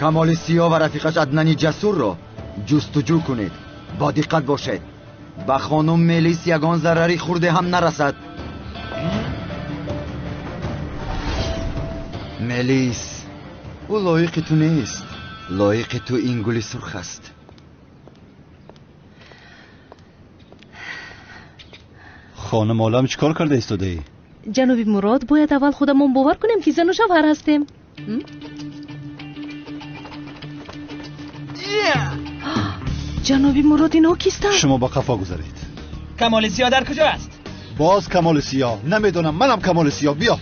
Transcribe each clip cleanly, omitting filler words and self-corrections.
Камоли Сиёҳ ва рафиқаш Аднани Ҷасурро ҷустуҷӯ кунед. Бо диққат бошед. Ба хонум Мелис ягон зарари хурде ҳам нарасад. Мелис, ӯ лоиқи ту нест. Лоиқи ту ин гули сурх аст. Хонум Олам, чӣ кор карда истодаӣ? Ҷаноби Мурод, бояд аввал худамон бовар кунем, ки зану шавҳар ҳастем. Ҷаноби Мурод, инҳо кистанд? Шумо ба қафо гузаред. Камоли Сиёҳ дар куҷо аст? Боз Камоли Сиёҳ? Намедонам, манам Камоли Сиёҳ. Биё.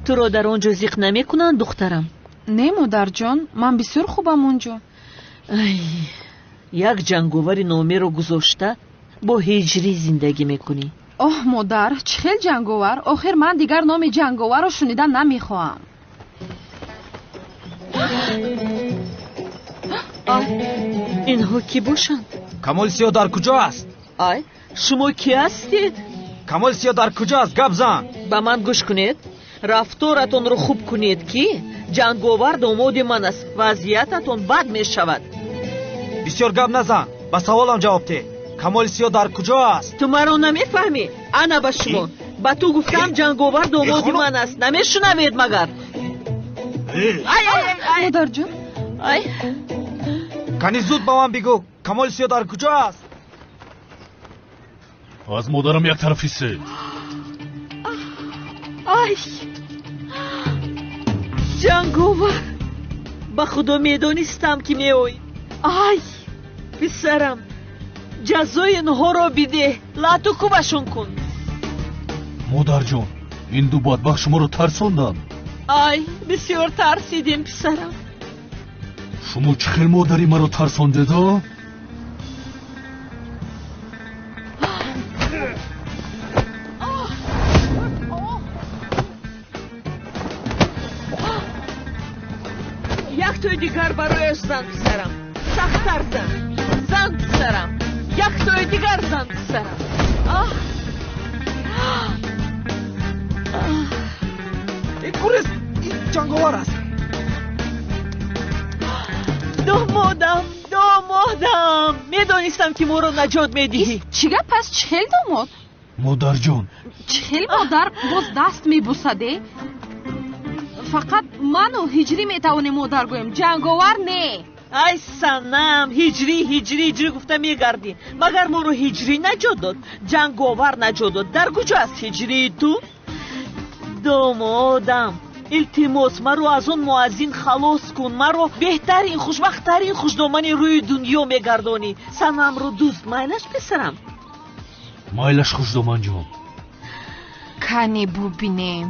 Туро дар он ҷо зиқ намекунанд, духтарам? Не, модарҷон, ман бисёр хубам он ҷо. Ай, як ҷанговари номеро гузошта бо ҳиҷрӣ зиндагӣ мекунӣ. Оҳ, модар, чӣ хел ҷанговар? Охир ман дигар номи ҷанговарро шунида намехоҳам. Инҳо кӣ бошанд? Камоли Сиёҳ дар куҷо аст? Ай, шумо кӣ ҳастед? Камоли Сиёҳ дар куҷо аст? Гап зан. Ба ман гӯш кунед. Рафторатонро хуб кунед, ки ҷанговар домоди ман аст. Вазъиятатон бад мешавад. Бисёр гап назан, ба саволам ҷавоб деҳ. Камоли Сиёҳ дар куҷо аст? Ту маро намефаҳмӣ? Ана ба шумо. Ба ту гуфтам, ҷанговар домоди ман аст. Намешунавед магар? Модарҷон. Ай. Кани зуд ба ман бигӯ, Камоли Сиёҳ дар куҷо аст? Аз модарам як тараф истед. Ай, ҷанговар, ба худо медонистам, ки меоӣ. Ай, писарам, ҷазои инҳоро бидеҳ, лату кӯбашон кун. Модарҷон, ин ду бадбахт шуморо тарсонданд. Ай, бисёр тарсидем, писарам. Шумо чӣ хел модари маро тарсондедо? Як тои дигар барояш зан, писарам. Сахттар зан. Зан, писарам. Як тои дигар зан, писарам. Курес, ин ҷанговар аст. Домодам, домодам, медонистам, ки моро наҷот медиҳӣ. Чӣ гап аст? Чӣ хел домод? Модарҷон. Чӣ хел модар боз даст мебусаде? Фақат ману ҳиҷрӣ метавонем модар гӯем, ҷанговар не. Ай санам, ҳиҷрӣ, ҳиҷрӣ, ҳиҷрӣ гуфта мегардӣ. Магар моро ҳиҷрӣ наҷот дод? Ҷанговар наҷот дод. Дар куҷо аст ҳиҷрии ту? Домодам, илтимос, маро аз он муаззин халос кун. Маро беҳтарин, хушбахттарин хушдомани рӯи дунё мегардонӣ. Санамро дӯст майлаш, писарам? Майлаш, хушдоманҷон. Кане бубинем.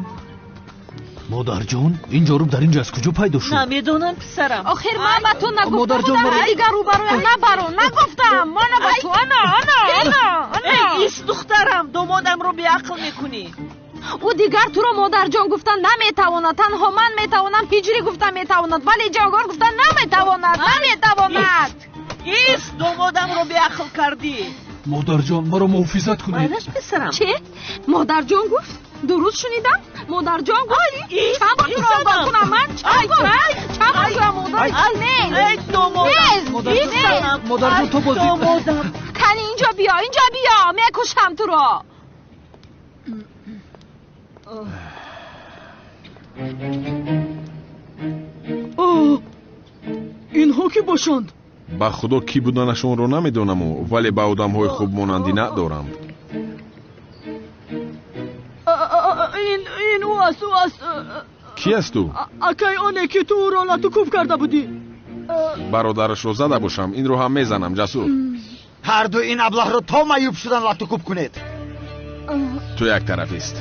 Модарҷон, ин ҷоруб дар инҷо аз куҷо пайдо шуд? Намедонам, писарам. Охир ман ба ту нагуфта будам, дигар рӯбарӯям набаро. Нагуфтам. Мана ба ту. Ана, ана, ана, ана. Эй, ис, духтарам, домодамро беақл мекунӣ. Ӯ дигар туро модарҷон гуфта наметавонад. Танҳо ман метавонам, ҳиҷрӣ гуфта метавонад, вале ҷанговар гуфта наметавонад. Наметавонад. Ис, домодамро беақл кардӣ. Модарҷон, маро муҳофизат кунед. Майлаш, писарам. Чӣ? Модарҷон гуфт? Дуруст шунидам? Модарҷон гуфт? Чанд бор туро огоҳ кунам ман? Чанд бор? Чанд бор туро модар? Не. Эй, домодам. Модарҷон, ту бозӣ. Домодам. Кани инҷо биё, инҷо биё, мекушам туро. Инҳо кӣ бошанд? Ба худо, кӣ буданашонро намедонаму, вале ба одамҳои хуб монандӣ надоранд. Ин ӯ аст, ӯ аст. Кӣ аст ӯ? Акай оне, ки ту ӯро латукӯб карда будӣ. Бародарашро зада бошам, инро ҳам мезанам, Ҷасур. Ҳар ду ин аблаҳро то маъюб шудан латукӯб кунед. Ту як тарафист.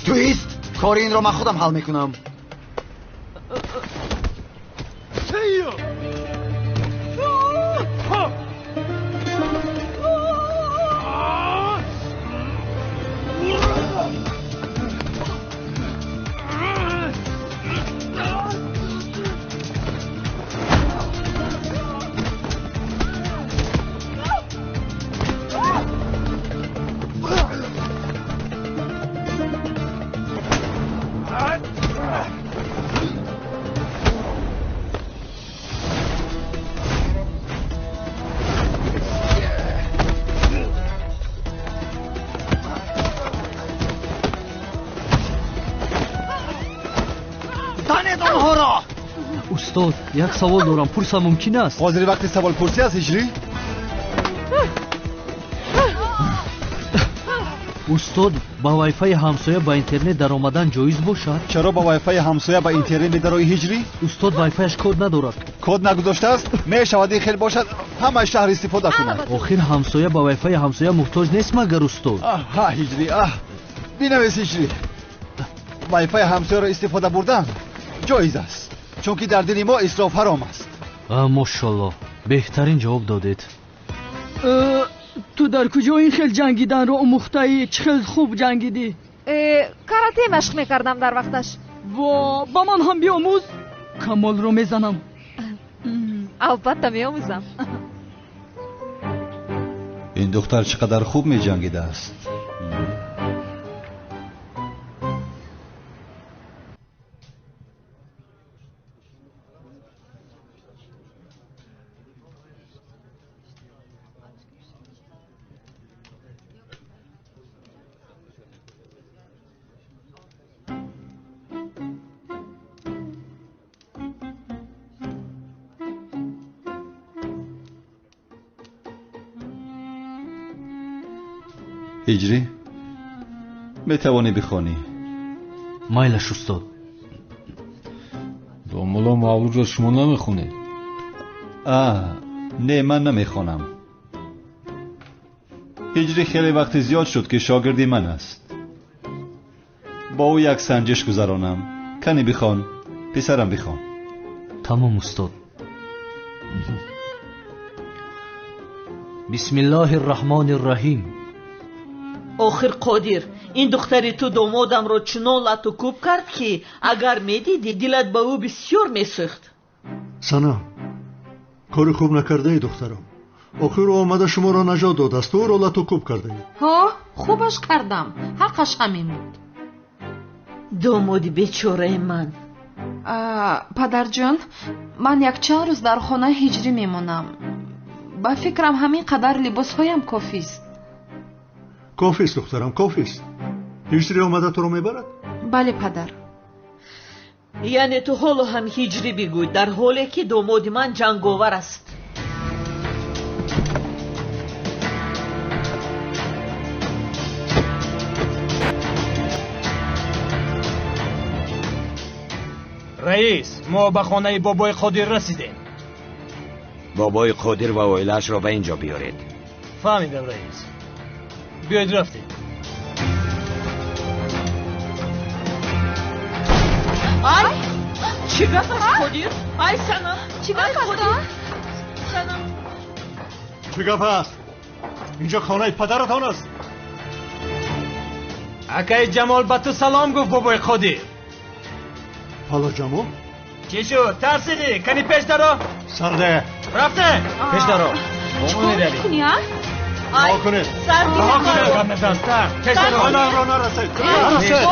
Туист, кори инро ман худам ҳал мекунам. Устод, як савол дорам, пурсам мумкин аст? Ҳозир вақти саволпурсӣ аст, Ҳиҷрӣ? Устод, ба вайфаи ҳамсоя ба интернет даромадан ҷоиз бошад? Чаро ба вайфаи ҳамсоя ба интернет медароӣ, Ҳиҷрӣ? Устод, вайфаяш код надорад. Код нагузоштааст? Мешавад ин хел бошад, ҳамаи шаҳр истифода кунад. Охир ҳамсоя ба вайфаи ҳамсоя муҳтоҷ нест магар, устод? Аҳ, Ҳиҷрӣ, аҳ. Бинавис, Ҳиҷрӣ. Вайфаи ҳамсояро истифода бурдан ҷоиз аст, чунки дар дини мо исроф ҳаром аст. Мошаллоҳ, беҳтарин ҷавоб додед. Ту дар куҷо ин хел ҷангиданро омӯхтаӣ? Чӣ хел хуб ҷангидӣ? Карате машқ мекардам дар вақташ. Во, ба ман ҳам биомӯз. Камолро мезанам. Албатта меомӯзам. Ин духтар чӣ қадар хуб меҷангидааст. Ҳиҷрӣ, метавонӣ бихонӣ? Майлаш, устод. Домулло, мавлудро шумо намехонед? Не, ман намехонам. Ҳиҷрӣ хеле вақти зиёд шуд, ки шогирди ман аст. Бо ӯ як санҷиш гузаронам. Кани бихон, писарам, бихон. Тамом, устод. Бисмиллоҳи рраҳмони рраҳим. Охир Қодир, ин духтари ту домодамро чунон лату кӯб кард, ки агар медидӣ, дилат ба ӯ бисёр месӯхт. Санам, кори хуб накардаи, духтарам. Охир ӯ омада шуморо наҷот додааст, ту ӯро лату кӯб кардаӣ. Ҳо, хубаш кардам, ҳаққаш ҳамин буд. Домоди бечораи ман. Падарҷон, ман якчанд рӯз дар хонаи Ҳиҷрӣ мемонам. Ба фикрам, ҳамин қадар либосҳоям кофист. Кофист, духтарам, кофист. Ҳиҷрӣ омада туро мебарад? Бале, падар. Яъне ту ҳоло ҳам Ҳиҷрӣ бигӯй, дар ҳоле ки домоди ман ҷанговар аст. Раис, мо ба хонаи бобои Қодир расидем. Бобои Қодир ва оилаашро ба ин ҷо биёред. Фаҳмидам, раис. Биёед, рафтем. Ай, чӣ гап аст, Қодир? Ай, Санам, чӣ гап аст? Санам, чӣ гап аст? Инҷо хонаи падаратон аст. Акаи Ҷамол ба ту салом гуфт, бобои Қодир. Ҳало Ҷамол? Чӣ шуд, тарсидӣ? Кани пеш даро. Сарде, рафтем. Пеш даро. Чӣ кор мекунӣ, а? Раҳо кунед, раҳо кунед. Пеш даро. Ҳоло нарасед, нарасед.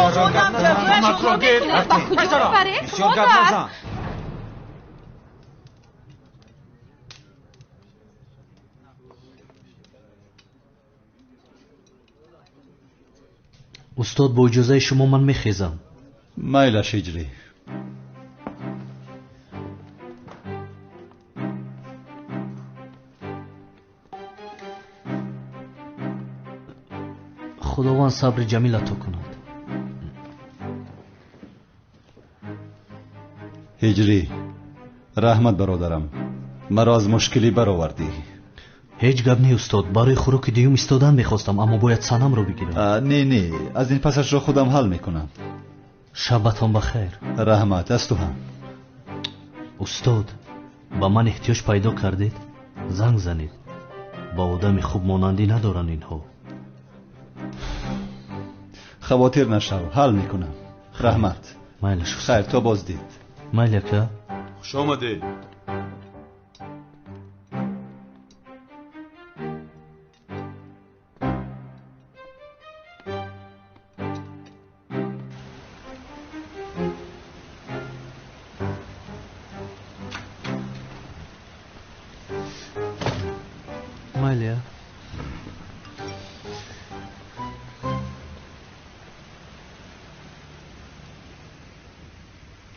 Ба куҷо мебаред, модар? Устод, бо иҷозаи шумо ман мехезам. Майлаш, Ҳиҷрӣ. Худованд сабри ҷамил ато кунад. Ҳиҷрӣ, раҳмат, бародарам, маро аз мушкилӣ баровардӣ. Ҳеҷ гап не, устод. Барои хӯроки дуюм истодан мехостам, аммо бояд Санамро бигирам. Не, не, аз ин пасашро худам ҳал мекунам. Шабатон ба хайр. Раҳмат, аз ту ҳам. Устод. Ба ман эҳтиёҷ пайдо кардед, занг занед. Ба одами хуб монандӣ надоранд инҳо. Хавотир нашав, ҳал мекунам. Раҳмат. Майлаш. Хайр, то боздид. Майли ака. Хуш омадед. Майли.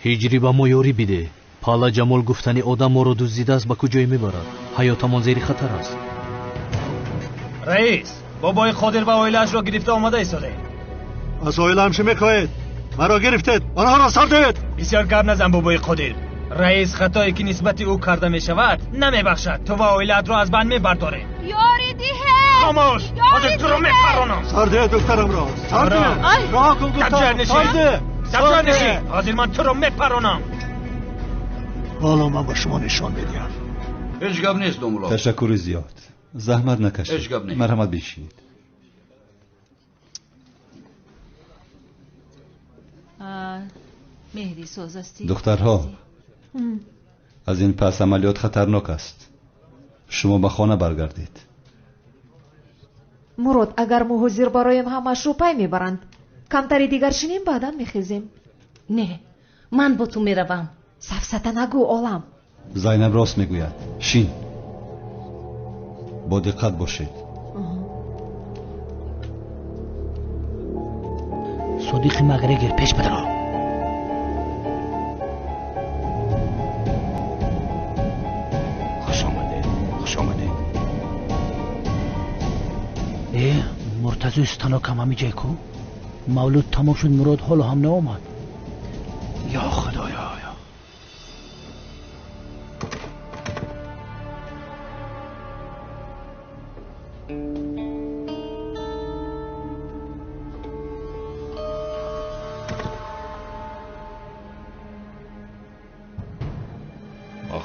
Ҳиҷрӣ ба мо ёрӣ биде. Пала Ҷамол гуфтани одам моро дуздидааст, ба куҷое мебарад? Ҳаётамон зери хатар аст. Раис, бобои Қодир ва оилаашро гирифта омада истодаем. Аз оилаам чӣ мехоҳед? Маро гирифтед, онҳоро сар диҳед. Бисёр гап назан, бобои Қодир. Раис хатое ки нисбати ӯ карда мешавад намебахшад. Ту ва оилаатро аз банд мебардорем. Ёрӣ диҳед! Хомӯш! Ҳозир туро мепаронам. Сар диҳед духтарамро. Сар диҳед! Роҳ кун гуфтам. Сар диҳ! Сабр нишин! Ҳозир ман туро мепаронам. Ҳоло ман ба шумо нишон медиҳам. Ҳеҷ гап нест, домулло. Ташаккури зиёд. Заҳмат накашед. Ҳеҷ гап нест. Марҳамат, бишинед. Меҳри соз ҳастӣ? Духтарҳо, аз ин пас амалиёт хатарнок аст. Шумо ба хона баргардед. Мурод, агар мо ҳозир бароем, ҳамаашро пай мебаранд. Камтари дигар шинем, баъдан мехезем. Не, ман бо ту меравам. Сафсата нагӯ, олам. Зайнаб рост мегӯяд. Шин. Бо диққат бошед. Содиқи Макгрегор пеш бидаро. Хуш омадед, хуш омадед. Э, Муртазои станокам ҳамиҷай ку? Мавлуд тамом шуд, Мурод ҳоло ҳам наомад. Ё Худоё!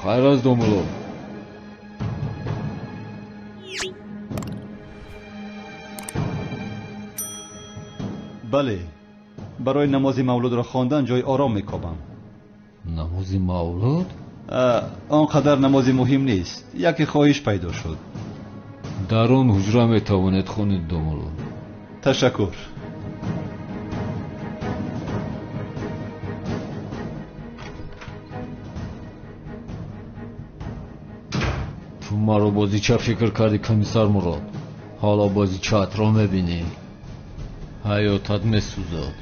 Хайр аст, домулло. Бале, барои намози мавлудро хондан ҷои ором мекобам. Намози мавлуд? Он қадар намози муҳим нест. Яке хоҳиш пайдо шуд. Дар он ҳуҷра метавонед хонед, домулло. Ташаккур. Ту маро бозича фикр кардӣ, комиссар Мурод. Ҳоло бозичаатро мебинӣ. Ҳаётат месӯзад.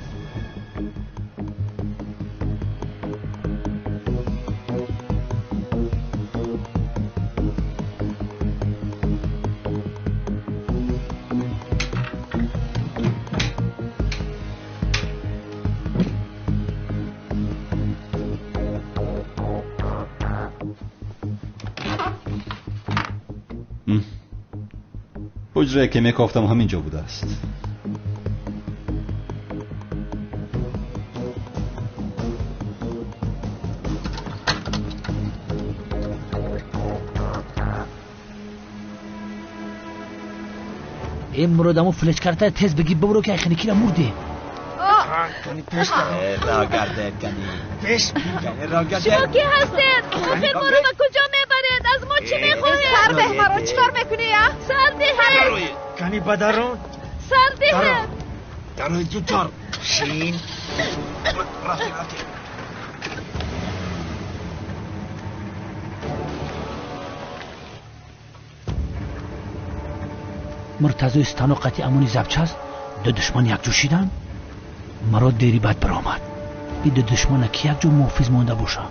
Ҳуҷрае ки мекофтам ҳамин ҷо будааст. Э, Мурод, аммо флешкарта тез бигир, бибуро ки айхиникира мурдем. Шумо ки ҳастед? Охир моро ба куҷо мебаред? Аз мо чӣ мехоҳед? Сар деҳ маро, чӣ кор мекунӣ, а? Сар диҳед! Кани ба дарун? Сар диҳед! Дарои зудтар! Шин! Рафтем, рафтем. Муртазои станоқати амони запчаст ду душман якҷо шиданд. Маро дери бад баромад. Ин ду душмана ки якҷо муҳофиз монда боша.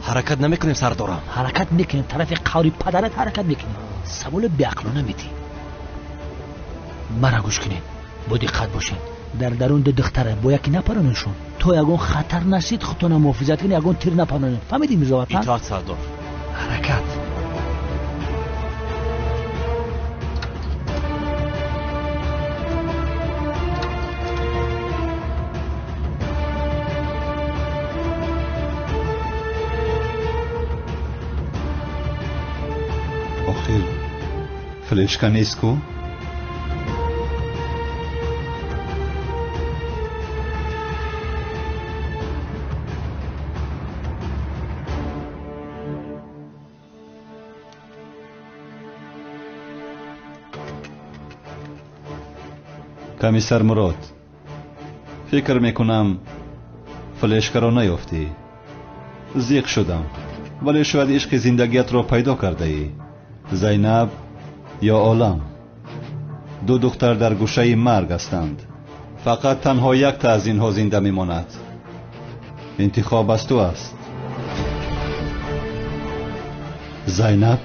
Ҳаракат намекунем, сардорам. Ҳаракат мекунем, тарафи қаври падарат ҳаракат мекунем. Саволи беақлона медиҳ. Мара гӯш кунед, бо диққат бошед. Дар дарун ду духтара бо яке напаронедшон. То ягон хатар нашид, худтона муҳофизат кунед, ягон тир напаронед. Фаҳмидӣ, Мирзоватан? Итоат, сардор. Ҳаракат. Флешка нест ку? Комиссар Мурод, фикр мекунам флешкаро наёфтӣ. Зиқ шудам, вале шояд ишқи зиндагиятро пайдо кардаӣ. Зайнаб ё Олам. Ду духтар дар гӯшаи марг ҳастанд. Фақат танҳо якта аз инҳо зинда мемонад. Интихоб аз ту аст. Зайнаб?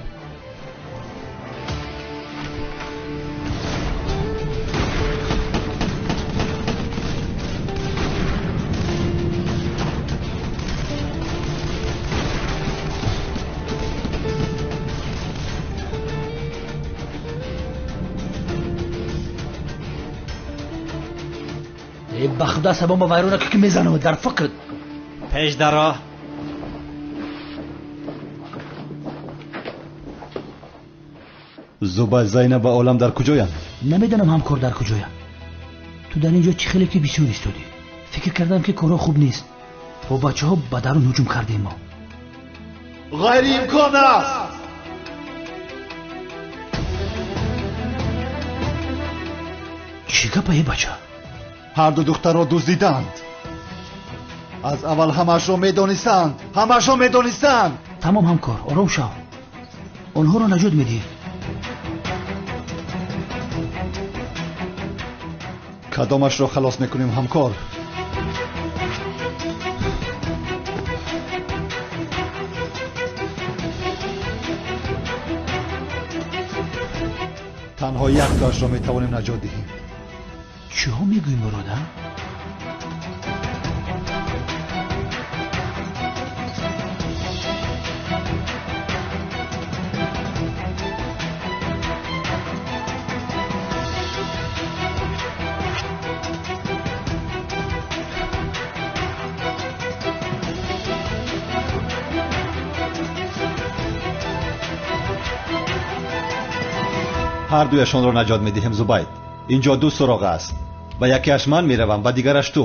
Ба худо сабома вайрона ки мезанам дар фикр. Пеш даро. Зубайд, Зайнаб ва Олам дар куҷоянд? Намедонам ҳамкор дар куҷоянд. Ту дар ин ҷо чӣ хеле ки бисёр истодӣ. Фикр кардам ки корҳо хуб нест. Бо бачаҳо ба дарун ҳуҷум кардем мо. Ғайриимкон аст! Чӣ гапа е бача? Ҳар ду духтарро дуздиданд. Аз аввал ҳамаашро медонистанд. Ҳамаашро медонистанд. Тамом ҳамкор, ором шав. Онҳоро наҷот медиҳем. Кадомашро халос мекунем ҳамкор? Танҳо яктоашро метавонем наҷот диҳем. Чиҳо мегӯӣ, Мурод, а? Ҳар дуяшонро наҷот медиҳем, Зубайд. Инҷо ду суроға аст. Ба якеаш ман меравам, ба дигараш ту.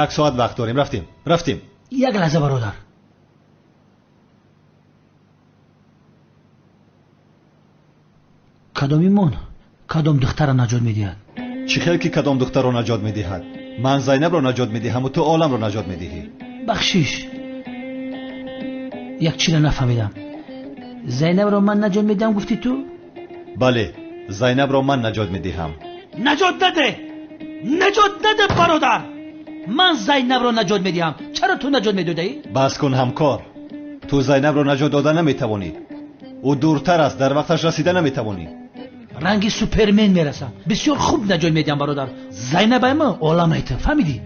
Як соат вақт дорем. Рафтем, рафтем. Як лаҳза, бародар. Кадомимон кадом духтарро наҷот медиҳад? Чӣ хел ки кадом духтарро наҷот медиҳад? Ман Зайнабро наҷот медиҳаму ту Оламро наҷот медиҳӣ. Бахшиш, як чиро нафаҳмидам. Зайнабро ман наҷот медиҳам гуфтӣ ту? Бале, Зайнабро ман наҷот медиҳам. Наҷот наде! Наҷот наде, бародар! Ман Зайнабро наҷот медиҳам. Чаро ту наҷот медодаӣ? Бас кун ҳамкор. Ту Зайнабро наҷот дода наметавонӣ. Ӯ дуртар аст, дар вақташ расида наметавонӣ. Ранги Супермен мерасам. Бисёр хуб наҷот медиҳам, бародар. Зайнаб ама Олам айта. Фаҳмидӣ?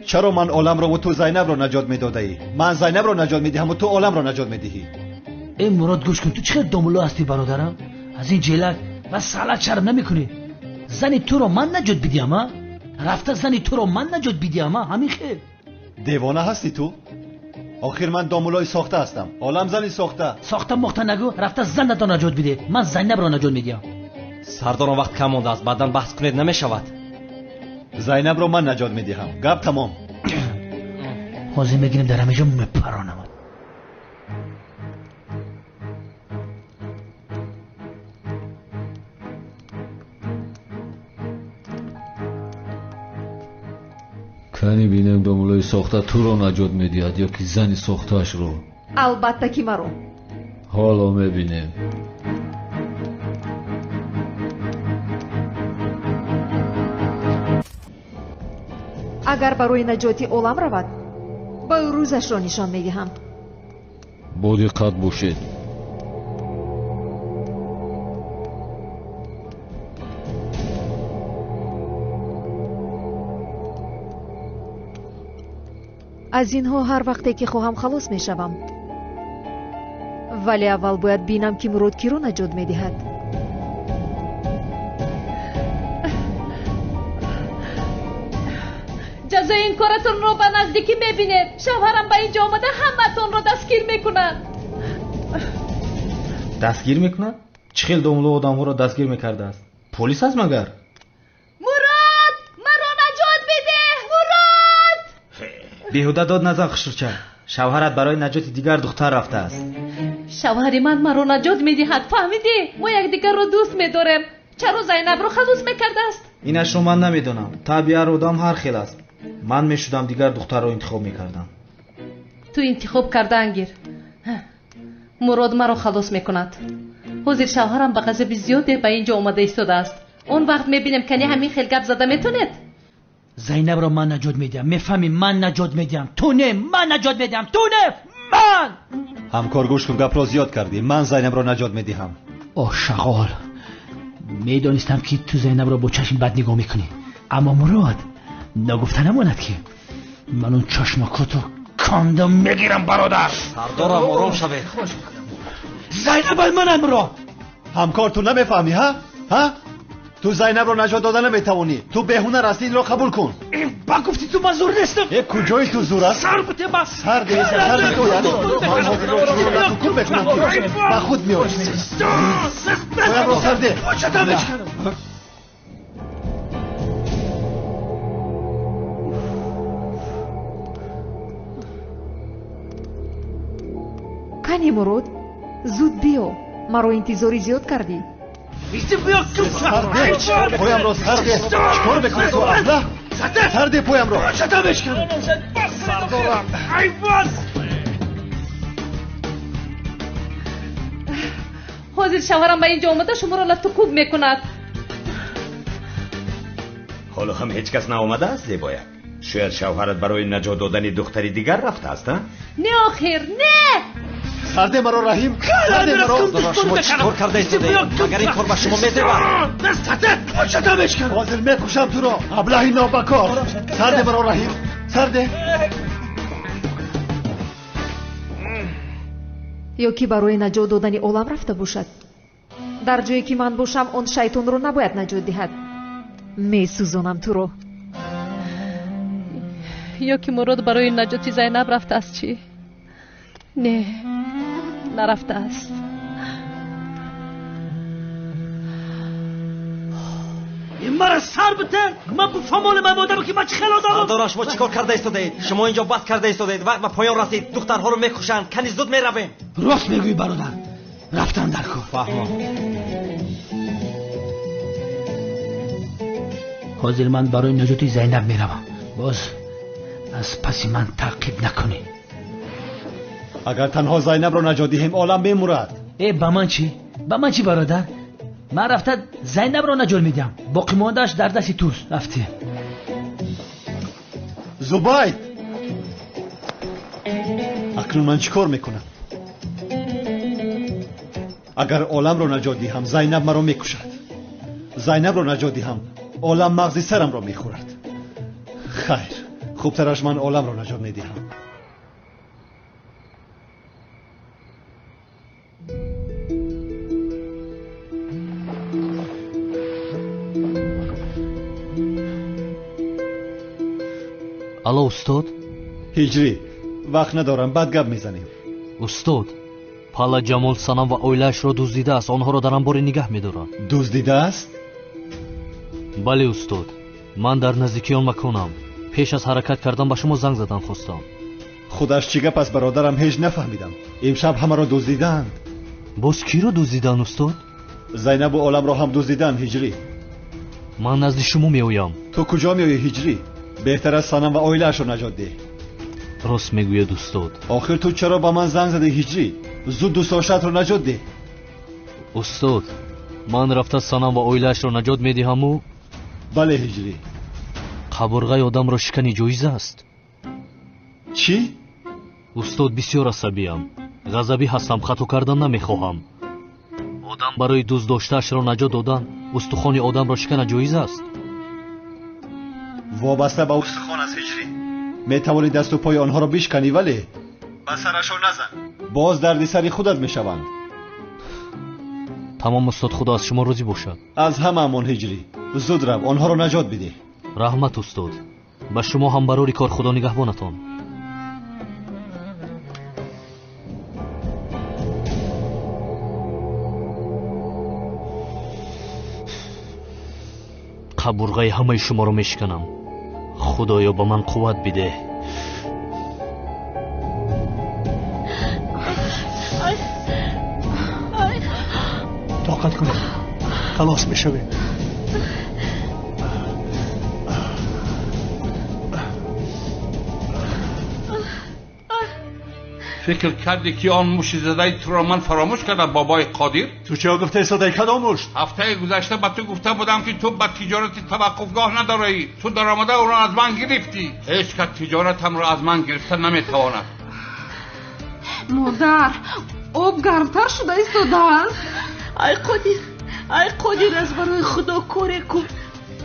Чаро ман Оламро ва ту Зайнабро наҷот медодаӣ? Ман Зайнабро наҷот медиҳаму ту Оламро наҷот медиҳӣ. Э Мурод, гӯш кун, ту чӣ қадр домулло ҳастӣ, бародарам? Аз ин ҷелак ва салак шарм намекунӣ. Зани туро ман наҷот бидиҳам, а? Рафта зани туро ман наҷот бидиҳам, а? Ҳамин хел. Девона ҳастӣ ту? Охир ман домуллои сохта ҳастам. Олам зани сохта. Сохта мохта нагӯ, рафта занатро наҷот бидеҳ. Ман Зайнабро наҷот медиҳам. Сардорон вақт кам мондааст, баъдан баҳс кунед намешавад. Зайнабро ман наҷот медиҳам. Гап тамом. Ҳозир мегирем дар ҳамин ҷо мепаронам. Кани бинем домуллои сохта туро наҷот медиҳад ё ки зани сохтаашро? Албатта ки маро. Ҳоло мебинем. Агар барои наҷоти Олам равад, ба ӯ рӯзашро нишон медиҳам. Бо диққат бошед. Аз инҳо ҳар вақте ки хоҳам халос мешавам. Вале аввал бояд бинам, ки Мурод киро наҷот медиҳад. Ҷазои ин коратонро ба наздикӣ мебинед. Шавҳарам ба ин ҷо омада ҳамаатонро дастгир мекунад. Дастгир мекунад? Чӣ хел домулло одамҳоро дастгир мекардааст? Полис аст магар? Мурод, маро наҷот бидеҳ! Мурод! Беҳуда дод назан, хушрӯча. Шавҳарат барои наҷоти дигар духтар рафтааст. Шавҳари ман маро наҷот медиҳад, фаҳмидӣ? Мо якдигарро дӯст медорем. Чаро Зайнабро халос мекардааст? Инашро ман намедонам. Табъи ҳар одам ҳар хел аст. Ман мешудам дигар духтарро интихоб мекардам. Ту интихоб кардаан гир. Мурод маро халос мекунад. Ҳозир шавҳарам ба ғазаби зиёде ба ин ҷо омада истодааст. Он вақт мебинем, кани ҳамин хел гап зада метонед? Зайнабро ман наҷот медиҳам. Мефаҳмӣ, ман наҷот медиҳам. Ту не, ман наҷот медиҳам. Ту не, ман! Ҳамкор, гӯш кун, гапро зиёд кардӣ. Ман Зайнабро наҷот медиҳам. Оҳ, шағол, медонистам, ки ту Зайнабро бо чашми бад нигоҳ мекунӣ. Аммо Мурод, нагуфта намонад, ки ман он чашмакото кандам мегирам, бародар. Сардорам, ором шавед. Зайнаб манам, Мурод. Ҳамкор, ту намефаҳмӣ, ҳа? Ҳа? Ту Зайнабро наҷот дода наметавонӣ. Ту беҳунар ҳастӣ, инро қабул кун. Ба гуфти ту ман зур нестам. Э, куҷои ту зур аст? Сар бите ба сар де, сар де, ту яъне. Ман ҳозир чунон кур мекунам, ки ба худ меоӣ. Поямро сар де. Кани Мурод, зуд биё, маро интизори зиёд кардӣ. Поямро сар де. Чикор мекунӣ ту, абла? Сар де поямро. Сардорам. Ҳозир шавҳарам ба ин ҷо омада шуморо лату кӯб мекунад. Ҳоло ҳам ҳеҷ кас наомадааст, зебояк. Шояд шавҳарат барои наҷот додани духтари дигар рафтааст, а? Не, охир, не! Сарде маро, Раҳим, сарде маро. Шумо чӣ кор карда истодаед? Магар ин кор ба шумо мезебад? Ҳозир мекушам туро, аблаҳи нобакор. Сарде маро, Раҳим, сарде. Ё ки барои наҷот додани олам рафта бошад. Дар ҷое ки ман бошам, он шайтонро набояд наҷот диҳад. Месӯзонам туро. Ё ки Мурод барои наҷоти Зайнаб рафтааст, чӣ? Не, нарафтааст. Мара сар бите, ман буфамолам одам, ки ман чӣ хел одамам. Сардорам, шумо чӣ кор карда истодаед? Шумо инҷо бас карда истодаед. Вақт ба поён расид. Духтарҳоро мекушанд. Кани зуд меравем. Рост мегӯӣ, бародар. Рафтан дар кор. Фаҳмом. Ҳозир ман барои наҷоти Зайнаб меравам. Боз аз паси ман таъқиб накунӣ. Агар танҳо Зайнабро наҷот диҳем, олам мемурад. Э, ба ман чӣ? Ба ман чӣ, бародар? Ман рафта Зайнабро наҷот медиҳам. Боқимондааш дар дасти туст. Рафтем. Зубайд, акнун ман чӣ кор мекунам? Агар оламро наҷот диҳам, Зайнаб маро мекушад. Зайнабро наҷот диҳам, олам мағзи сарамро мехӯрад. Хайр, хубтараш ман оламро наҷот медиҳам. Алло, устод. Ҳиҷрӣ, вақт надорам, баъд гап мезанем. Устод, Пала Ҷамол Санам ва оилаашро дуздидааст. Онҳоро дар анборе нигаҳ медорад. Дуздидааст? Бале, устод, ман дар наздикии он маконам. Пеш аз ҳаракат кардан ба шумо занг задан хостам. Худаш чӣ гап аст, бародарам, ҳеҷ нафаҳмидам. Имшаб ҳамаро дуздидаанд. Боз киро дуздиданд, устод? Зайнабу оламро ҳам дуздиданд, Ҳиҷрӣ. Ман назди шумо меоям. Ту куҷо меоӣ, Ҳиҷрӣ? Беҳтар аст Санам ва оилаашро наҷот деҳ. Рост мегӯяд, устод. Охир ту чаро ба ман занг задӣ, Ҳиҷрӣ? Зуд дӯстдоштаатро наҷот деҳ. Устод, ман рафта Санам ва оилаашро наҷот медиҳаму. Бале, Ҳиҷрӣ. Қабурғаи одамро шикани ҷоиз аст? Чӣ? Устод, бисёр асабиям, ғазабӣ ҳастам, хато кардан намехоҳам. Одам барои дӯст доштаашро наҷот додан устухони одамро шикана ҷоиз аст? Вобаста ба устухон аст, Ҳиҷрӣ. Метавонӣ дасту пои онҳоро бишканӣ, вале ба сарашон назан, боз дарди сари худат мешаванд. Тамом, устод, худо аз шумо розӣ бошад. Аз ҳамаамон, Ҳиҷрӣ. Зуд рав, онҳоро наҷот бидеҳ. Раҳмат, устод. Ба шумо ҳам барори кор, худо нигаҳбонатон. Қабурғаи ҳамаи шуморо мешиканам. Худоё, ба ман қувват бидеҳ. Тоқат кунед, халос мешавем. Фикр кардӣ ки он муши задаи туро ман фаромӯш кардам, бобои Қодир? Ту чиё гуфтаи содаи кадом мушт? Ҳафтаи гузашта ба ту гуфта будам ки ту ба тиҷорати таваққуфгоҳ надораӣ. Ту даромада ӯро аз ман гирифтӣ. Ҳеҷ кас тиҷоратамро аз ман гирифта наметавонад. Модар, об гармтар шуда истодааст. Ай Қодир, ай Қодир, аз барои Худо коре кун.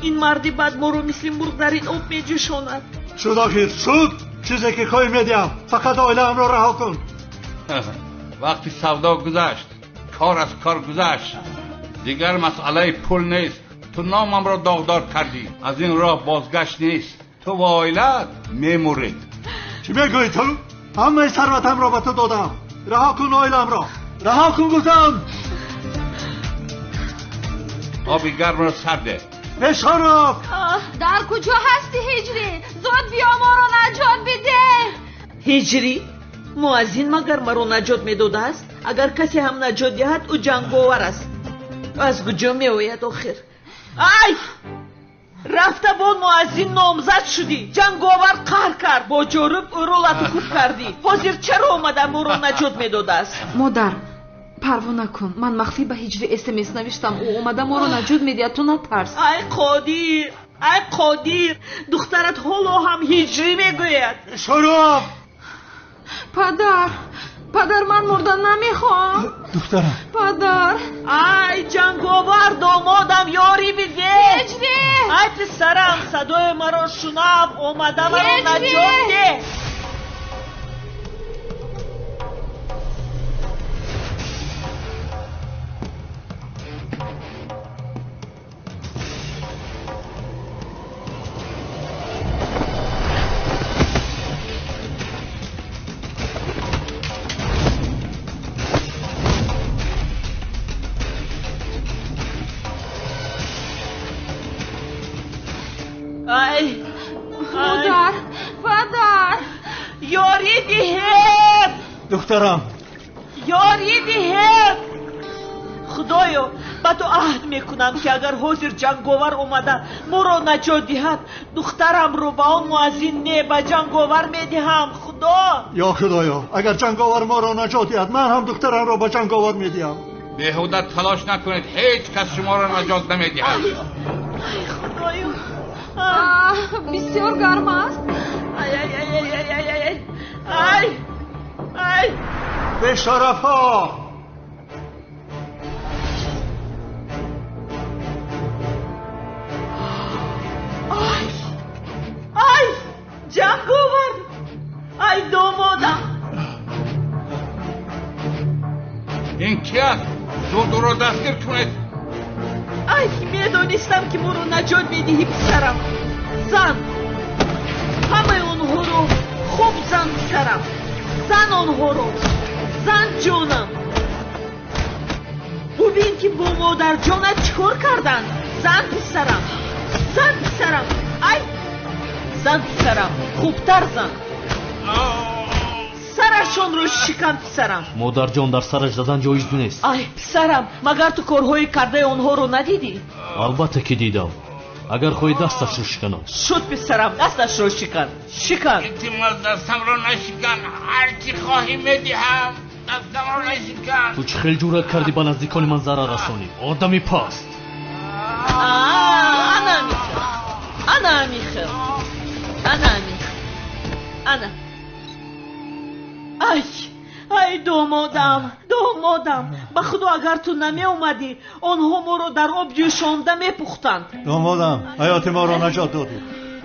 Ин марди бад моро мисли мурғ дар ин об меҷӯшонад. Шуд охир, шуд! Чизе ки хоҳӣ медиҳам, фақат оилаамро раҳо кун. Вақти савдо гузашт, кор аз кор гузашт. Дигар масъалаи пул нест. Ту номамро доғдор кардӣ. Аз ин роҳ бозгашт нест. Ту ва оилаат мемуред. Чӣ мегӯӣ ту? Ҳамаи сарватамро ба ту додам. Раҳо кун оиламро. Раҳо кун гуфтам. Оби гармро сар деҳ. Бешараф! Дар куҷо ҳастӣ, Ҳиҷрӣ? Зуд биё, моро наҷот бидеҳ. Ҳиҷрӣ? Муаззин магар маро наҷот медодааст? Агар касе ҳам наҷот диҳад, ӯ ҷанговар аст. Аз куҷо меояд охир? Ай! Рафта бо муаззин номзад шудӣ. Ҷанговар қаҳр кард, бо ҷоруб ӯро латукӯб кардӣ. Ҳозир чаро омада моро наҷот медодааст? Модар, парво накун. Ман махфӣ ба Ҳиҷрӣ СМС навиштам. Ӯ омада моро наҷот медиҳад, ту натарс. Ай Қодир, ай Қодир, духтарат ҳоло ҳам Ҳиҷрӣ мегӯяд. Шароф! Падар, падар, ман мурдан намехоҳам. Духтарам. Падар. Ай ҷанговар, домодам, ёрӣ бидеҳ. Ҳиҷрӣ! Ай писарам, садои маро шунав, омада маро наҷот деҳ. Ай! Модар, падар! Ёрӣ диҳед! Духтарам! Ёрӣ диҳед! Худоё, ба ту аҳд мекунам ки агар ҳозир ҷанговар омада моро наҷот диҳад, духтарамро ба он муаззин не, ба ҷанговар медиҳам. Худо! Ё Худоё, агар ҷанговар моро наҷот диҳад, ман ҳам духтарамро ба ҷанговар медиҳам. Беҳуда талош накунед, ҳеҷ кас шуморо наҷот намедиҳад. Ай Худоё! Бисёр гарм аст. Ай, ай, ай, ай, ай, ай, ай, ай, ай! Бешарафҳо! Ай! Ай! Ҷанговар! Ай домодам! Ин ки аст? Зуд ӯро дастгир кунед. Ай, медонистам ки моро наҷот медиҳӣ, писарам. Зан! Ҳамаи онҳоро хуб зан, писарам. Зан онҳоро. Зан, ҷонам. Бубин ки бо модарҷонат чӣ кор карданд. Зан, писарам. Зан, писарам. Ай! Зан, писарам. Хубтар зан. Сарашонро шикан, писарам. Модарҷон, дар сараш задан ҷоиз нест. Ай, писарам, магар ту корҳои кардаи онҳоро надидӣ? Албатта ки дидам. Агар хоҳӣ дасташро шиканам. Шуд, писарам, дасташро шикан. Шикан. Илтимос, дастамро нашикан. Ҳар чӣ хоҳӣ медиҳам. Дастамро нашикан. Ту чӣ хел ҷуръат кардӣ ба наздикони ман зарар расонӣ? Одами паст. Ана михел. Ана михел. Ана михел. Ана. Ай, ай домодам, домодам, ба Худо агар ту намеомадӣ, онҳо моро дар об ҷӯшонда мепухтанд. Домодам, ҳаёти моро наҷот додӣ.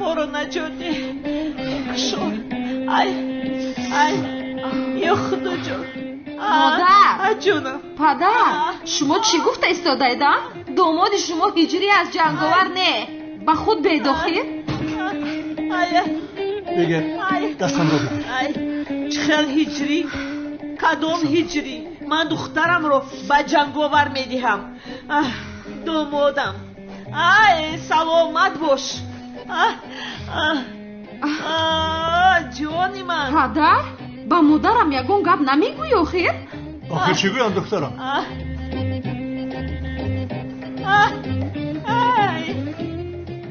Моро наҷот деҳ. Кушор. Ай, ай, ё Худоҷон. Модар! Ҷонам. Падар, шумо чӣ гуфта истодаед, а? Домоди шумо Ҳиҷрӣ аст, ҷанговар не. Ба худ бедохир? Бигир, дастамро бигир. Чӣ хел Ҳиҷрӣ? Кадом Ҳиҷрӣ? Ман духтарамро ба ҷанговар медиҳам. Домодам, Ай, саломат бош. Ҷони ман. Падар, ба модарам ягон гап намегӯӣ охир? Охир чӣ гӯям, духтарам?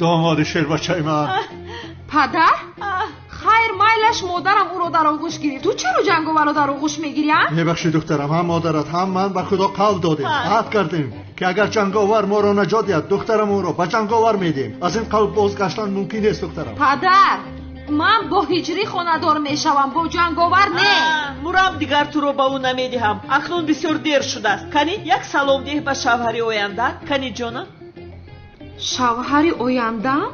Домоди шербачаи ман. Падар, хайр, майлаш модарам ӯро дар оғӯш гирифт. Ту чаро ҷанговарро дар оғӯш мегирӣ, а? Мебахшӣ, духтарам, ҳам модарат ҳам ман ба худо қавл додем, аҳд кардем, ки агар ҷанговар моро наҷот диҳад, духтарам ӯро ба ҷанговар медиҳем. Аз ин қавл бозгаштан мумкин нест, духтарам. Падар, ман бо ҳиҷрӣ хонадор мешавам, бо ҷанговар не. Мурам, дигар туро ба ӯ намедиҳам. Акнун бисёр дер шудааст. Кани як салом деҳ ба шавҳари оянда. Кани ҷонам. Шавҳари ояндаам?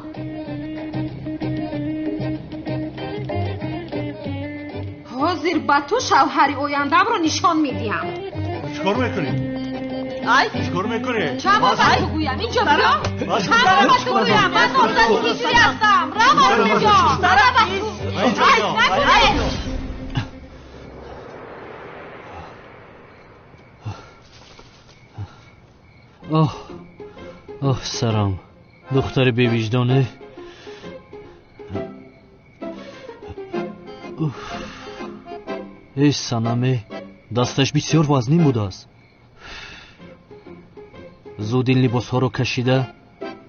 Ҳозир ба ту шавҳари ояндаамро нишон медиҳам. Чӣ кор мекунӣ? Ай, чӣ кор мекунӣ? Чанд бор ба ту гӯям, инҷо биё. Чанд бор ба ту гӯям, ман номзади ҳиҷрӣ ҳастам. Рав аз инҷо. Рав аз Ай, накунед. Оҳ, оҳ, сарам. Духтари бевиҷдоне. Эй санаме, дасташ бисёр вазнин будааст. Зуд ин либосҳоро кашида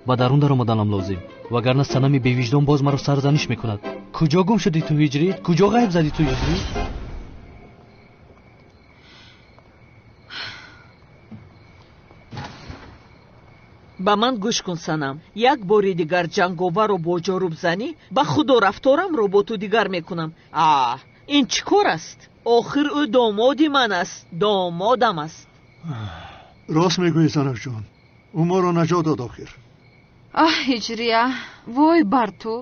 ба дарун даромаданам лозим, вагарна санами бевиҷдон боз маро сарзаниш мекунад. Куҷо гум шудӣ ту ҳиҷрӣ? Куҷо ғайб задӣ ту ҳиҷрӣ? Ба ман гӯш кун, санам. Як бори дигар ҷанговарро бо ҷоруб занӣ, ба худо рафторамро бо ту дигар мекунам. А, ин чӣ кор аст? Охир ӯ домоди ман аст, домодам аст. Рост мегӯӣ, занакҷон, ӯ моро наҷот дод охир. Аҳ, ҳиҷрия, вой бар ту.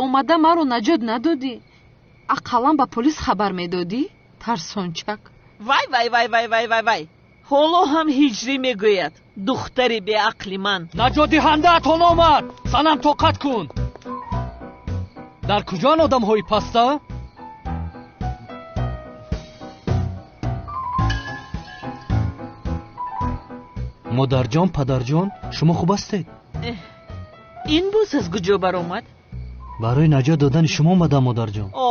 Омада маро наҷот надодӣ. Ақаллан ба полис хабар медодӣ, тарсончак. Вай, вай, вай, вай, вай, вай, вай. Ҳоло ҳам ҳиҷрӣ мегӯяд, духтари беақли ман. Наҷотдиҳандаатон омад. Санам, тоқат кун. Дар куҷоан одамҳои паста? Модарҷон, падарҷон, шумо хуб ҳастед? Ин боз аз куҷо баромад? Барои наҷот додани шумо омадам, модарҷон. О,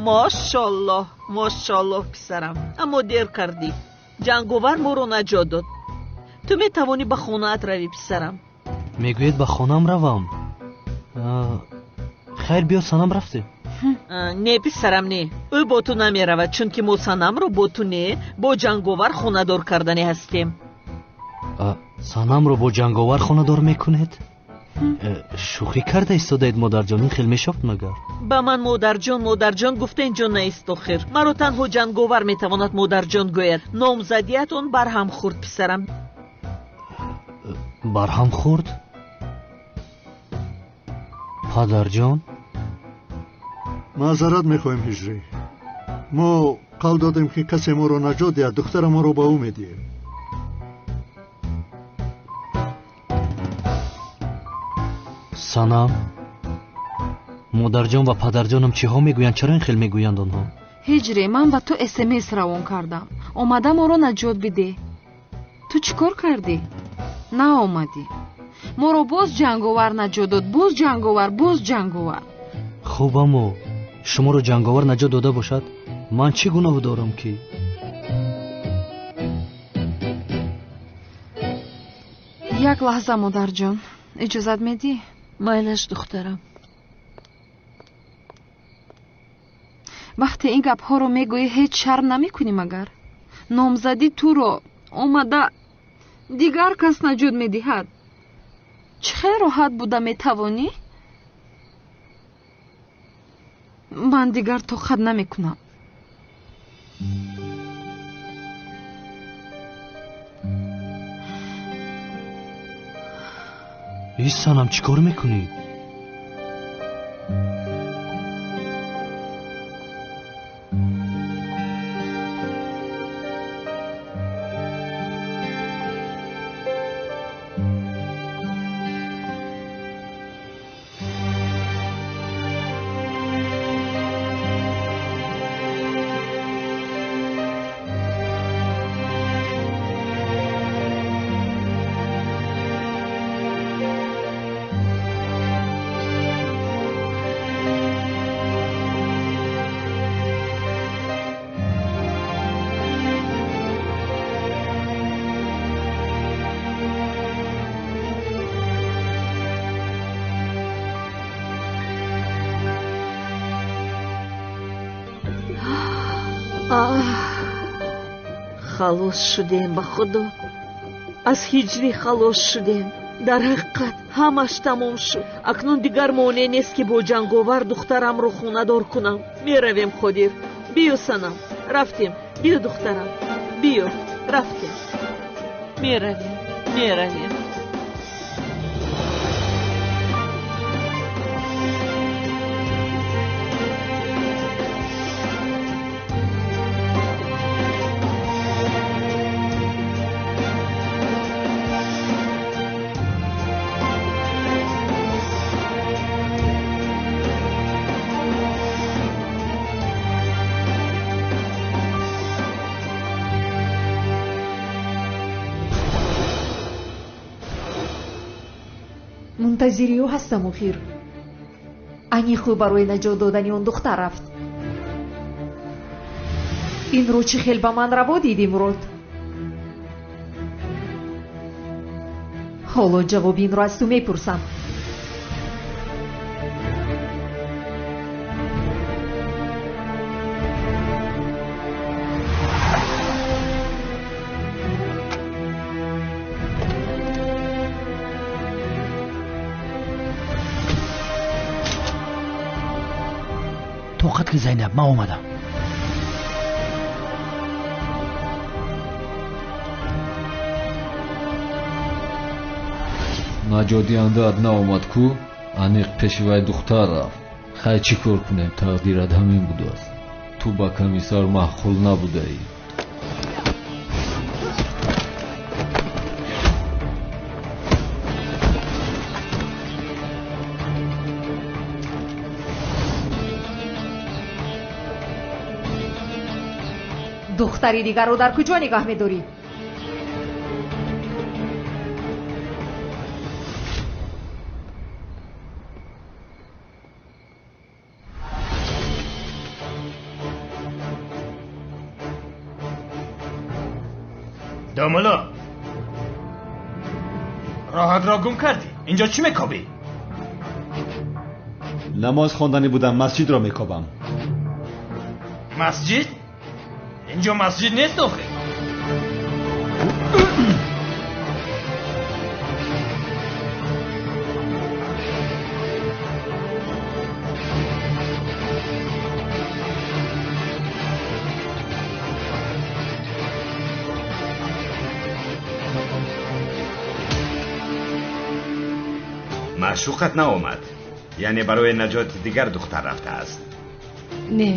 мошаллоҳ, мошаллоҳ, писарам. Аммо дер кардӣ. Ҷанговар моро наҷот дод. Ту метавонӣ ба хонаат равӣ, писарам. Мегӯед ба хонаам равам? Хайр, биё санам, рафтем. Не, писарам, не. Ӯ бо ту намеравад, чунки мо санамро бо ту не, бо ҷанговар хонадор карданӣ ҳастем. Санамро бо ҷанговар хонадор мекунед? Шӯхӣ карда истодаед, модарҷон? Ин хел мешавад магар? Ба ман модарҷон, модарҷон гуфта инҷо наист охир. Маро танҳо ҷанговар метавонад модарҷон гӯяд. Номзадият он барҳам хӯрд, писарам. Барҳам хӯрд? Падарҷон? Маъзарат мехоҳем, ҳиҷрӣ. Мо қавл додем, ки касе моро наҷот диҳад, духтарамонро ба ӯ медиҳем. Санам, модарҷон ва падарҷонам чиҳо мегӯянд? Чаро ин хел мегӯянд онҳо? Ҳиҷре, ман ба ту смс равон кардам. Омада моро наҷот бидеҳ. Ту чӣ кор кардӣ? Наомадӣ. Моро боз ҷанговар наҷот дод, боз ҷанговар, боз ҷанговар. Хуб, аммо шуморо ҷанговар наҷот дода бошад, ман чӣ гуноҳ дорам ки? Як лаҳза, модарҷон, иҷозат медиҳӣ? Майлаш, духтарам. Вақте ин гапҳоро мегӯӣ, ҳеҷ шарм намекунӣ магар? Номзадӣ туро омада дигар кас наҷот медиҳад. Чӣ хел роҳат буда метавонӣ? Ман дигар тоқат намекунам. Эй санам, чӣ кор мекунӣ? Халос шудем ба Худо. Аз ҳиҷрӣ халос шудем. Дар ҳақиқат ҳамаш тамом шуд. Акнун дигар монеъ нест ки бо ҷанговар духтарамро хонадор кунам. Меравем, Қодир. Биё, санам. Рафтем. Биё, духтарам. Биё. Рафтем. Меравем. Меравем. Мунтазири ӯ ҳастам охир. Аниқ ӯ барои наҷот додани он духтар рафт. Инро чӣ хел ба ман раво дидӣ, Мурод? Ҳоло ҷавоби инро аз ту мепурсам. Тоқат ки, Зайнаб, ман омадам. Наҷотдиҳандаат наомад ку, аниқ пеши вай духтар рафт. Хай, чӣ кор кунем, тақдират ҳамин будааст. Ту ба комиссар маъқул набудаӣ. Духтари дигарро дар куҷо нигаҳ медорӣ? Домулло, роҳатро гум кардӣ. Инҷо чӣ мекобӣ? Намоз хонданӣ будам, масҷидро мекобам. Масҷид? Инҷо масҷид нест охир. Маъшуқат наомад, яъне барои наҷоти дигар духтар рафтааст. Не,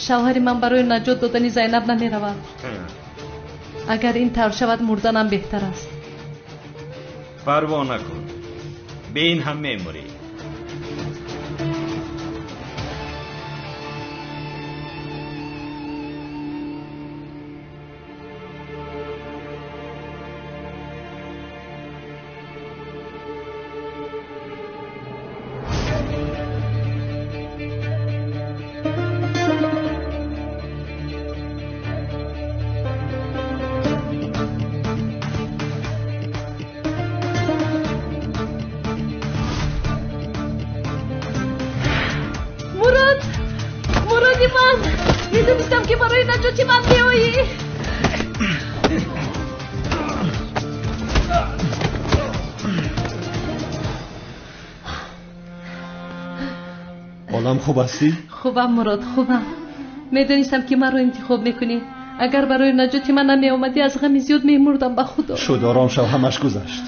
шавҳари ман барои наҷот додани Зайнаб намеравад. Агар ин тавр шавад, мурданам беҳтар аст. Парво накун, бе ин ҳам мемурӣ. Медонистам ки барои наҷоти ман меоӣ. Олам, хуб ҳастӣ? Хубам, Мурод, хубам. Медонистам ки маро интихоб мекунӣ. Агар барои наҷоти ман намеомадӣ, аз ғами зиёд мемурдам, ба Худо. Шуд, ором шав, ҳамаш гузашт.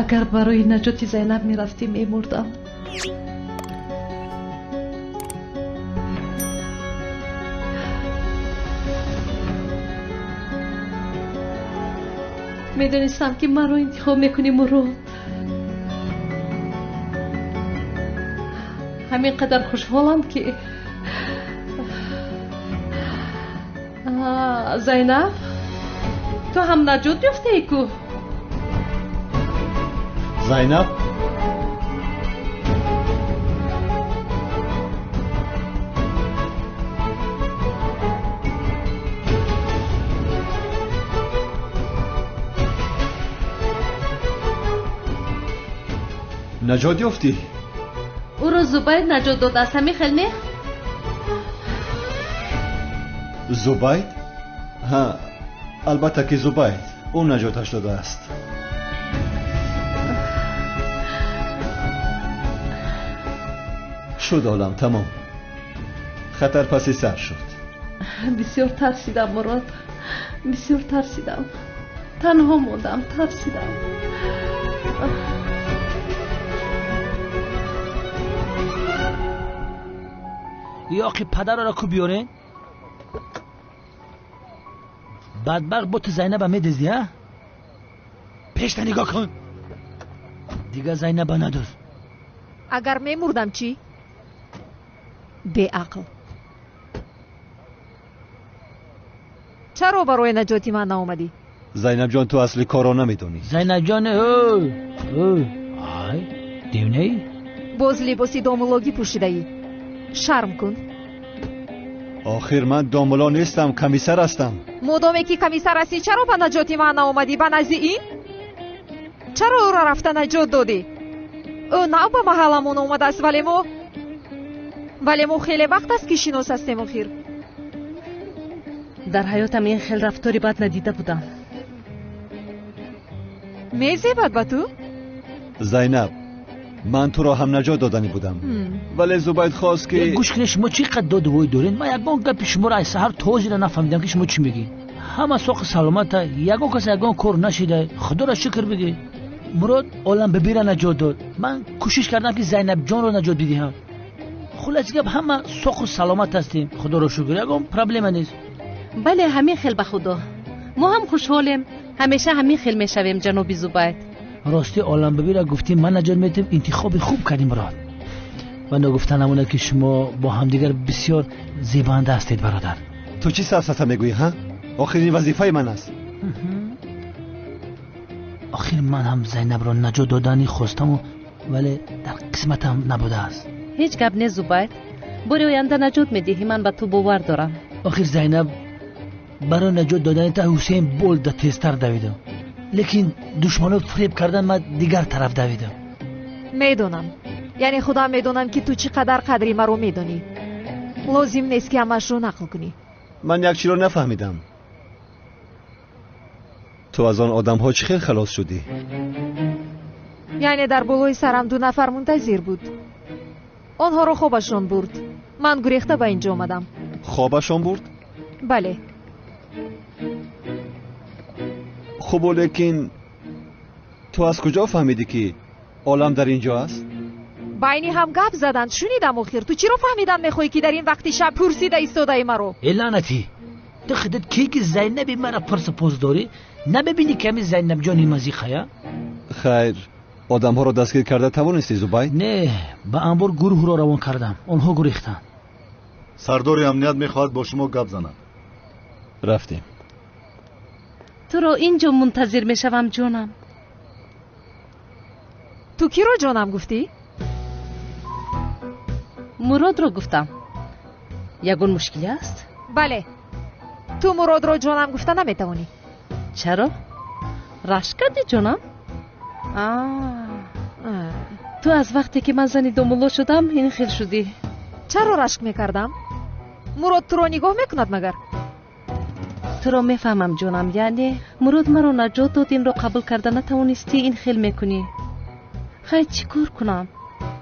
Агар барои наҷоти Зайнаб мерафтӣ, мемурдам. Медонистам ки маро интихоб мекунӣ, Мурод. Ҳамин қадар хушҳолам ки Зайнаб, ту ҳам наҷот ёфтаӣ ку? Зайнаб? Наҷот ёфтӣ? Ӯро Зубайд наҷот додааст, ҳамин хел не? Зубайд? Ҳа, албатта ки Зубайд. Ӯ наҷоташ додааст. Шуд олам, тамом. Хатар паси сар шуд. Бисёр тарсидам, Мурод. Бисёр тарсидам. Танҳо мондам, тарсидам. Ёқи падарро ку биёрен? Бадбахт бо ту Зайнаба медизди, а? Пешта нигоҳ кун. Дигар Зайнаба надуз. Агар мемурдам чӣ? Беақл. Чаро барои наҷоти ман наомадӣ? Зайнабҷон, ту асли корро намедонӣ. Зайнабҷон, ай, девнаӣ? Боз либоси домулогӣ пӯшидаӣ. Шарм кун. Охир ман домуло нестам, комиссар ҳастам. Модоме ки комиссар ҳастӣ, чаро ба наҷоти ман наомадӣ? Ба назди ин? Чаро ӯро рафта наҷот додӣ? Ӯ нав ба маҳалламон омадааст, вале мо хеле вақт аст ки шинос ҳастем. Охир дар ҳаётам ин хел рафтори бад надида будам. Мезебад ба ту? Зайнаб, ман туро ҳам наҷот доданӣ будам, вале Зубайд хост ки гӯш кунед, шумо чӣ қадр додувой доред? Ман ягон гапи шуморо аз саҳар то ҳозира нафаҳмидам ки шумо чӣ мегӯед. Ҳама соқи саломата, ягон кас ягон кор нашида. Худоро шукр бигӯед. Мурод Оламбибиро наҷот дод. Ман кӯшиш кардам ки Зайнабҷонро наҷот бидиҳам. Хулоси гап, ҳама соқу саломат ҳастем, худоро шукр, ягон проблема нест. Бале, ҳамин хел, ба худо. Мо ҳам хушҳолем, ҳамеша ҳамин хел мешавем, ҷаноби Зубайд. Рости Оламбибиро гуфтем ман наҷот медиҳам, интихоби хуб кардем, Мурод. Ва ногуфта намонад ки шумо бо ҳамдигар бисёр зебанда ҳастед, бародар. Ту чӣ сафсата мегӯӣ, ҳа? Охир ин вазифаи ман аст. Охир ман ҳам Зайнабро наҷот доданӣ хостаму, вале дар қисматам набудааст. Ҳеҷ гап не, Зубайд. Бори оянда наҷот медиҳӣ, ман ба ту бовар дорам. Охир Зайнаб, барои наҷот додани та Ҳусейн Болда тезтар давидам, лекин душманот фиреб кардан ман дигар тараф давидам. Медонам, яъне худам медонам ки ту чӣ қадар қадри маро медонӣ. Лозим нест ки ҳамаашро нақл кунӣ. Ман як чиро нафаҳмидам. Ту аз он одамҳо чӣ хел халос шудӣ? Яъне дар болои сарам ду нафар мунтазир буд. Онҳоро хобашон бурд. Ман гурехта ба инҷо омадам. Хобашон бурд? Бале. Хубу, лекин ту аз куҷо фаҳмидӣ ки олам дар ин ҷо аст? Байни ҳам гап заданд, шунидам. Охир ту чиро фаҳмидан мехоҳӣ ки дар ин вақти шаб пурсида истодаи маро? Э лаънатӣ, ту худат ки ки Зайнаби мара пурсу пос дорӣ? Намебинӣ ки ҳамин Зайнабҷони мазиқая? Хайр, одамҳоро дастгир карда тавонистӣ, Зубайд? Не, ба анбор гурӯҳро равон кардам, онҳо гурехтанд. Сардори амният мехоҳад бо шумо гап занад. Рафтем. Туро ин ҷо мунтазир мешавам, ҷонам. Ту киро ҷонам гуфтӣ? Муродро гуфтам. Ягон мушкиле аст? Бале, ту Муродро ҷонам гуфта наметавонӣ. Чаро? Рашк кардӣ, ҷонам? Ту аз вақте ки ман зани домулло шудам ин хел шудӣ. Чаро рашк мекардам? Мурод туро нигоҳ мекунад магар? Туро мефаҳмам, ҷонам. Яъне Мурод маро наҷот дод, инро қабул карда натавонистӣ, ин хел мекунӣ. Хай, чӣ кор кунам?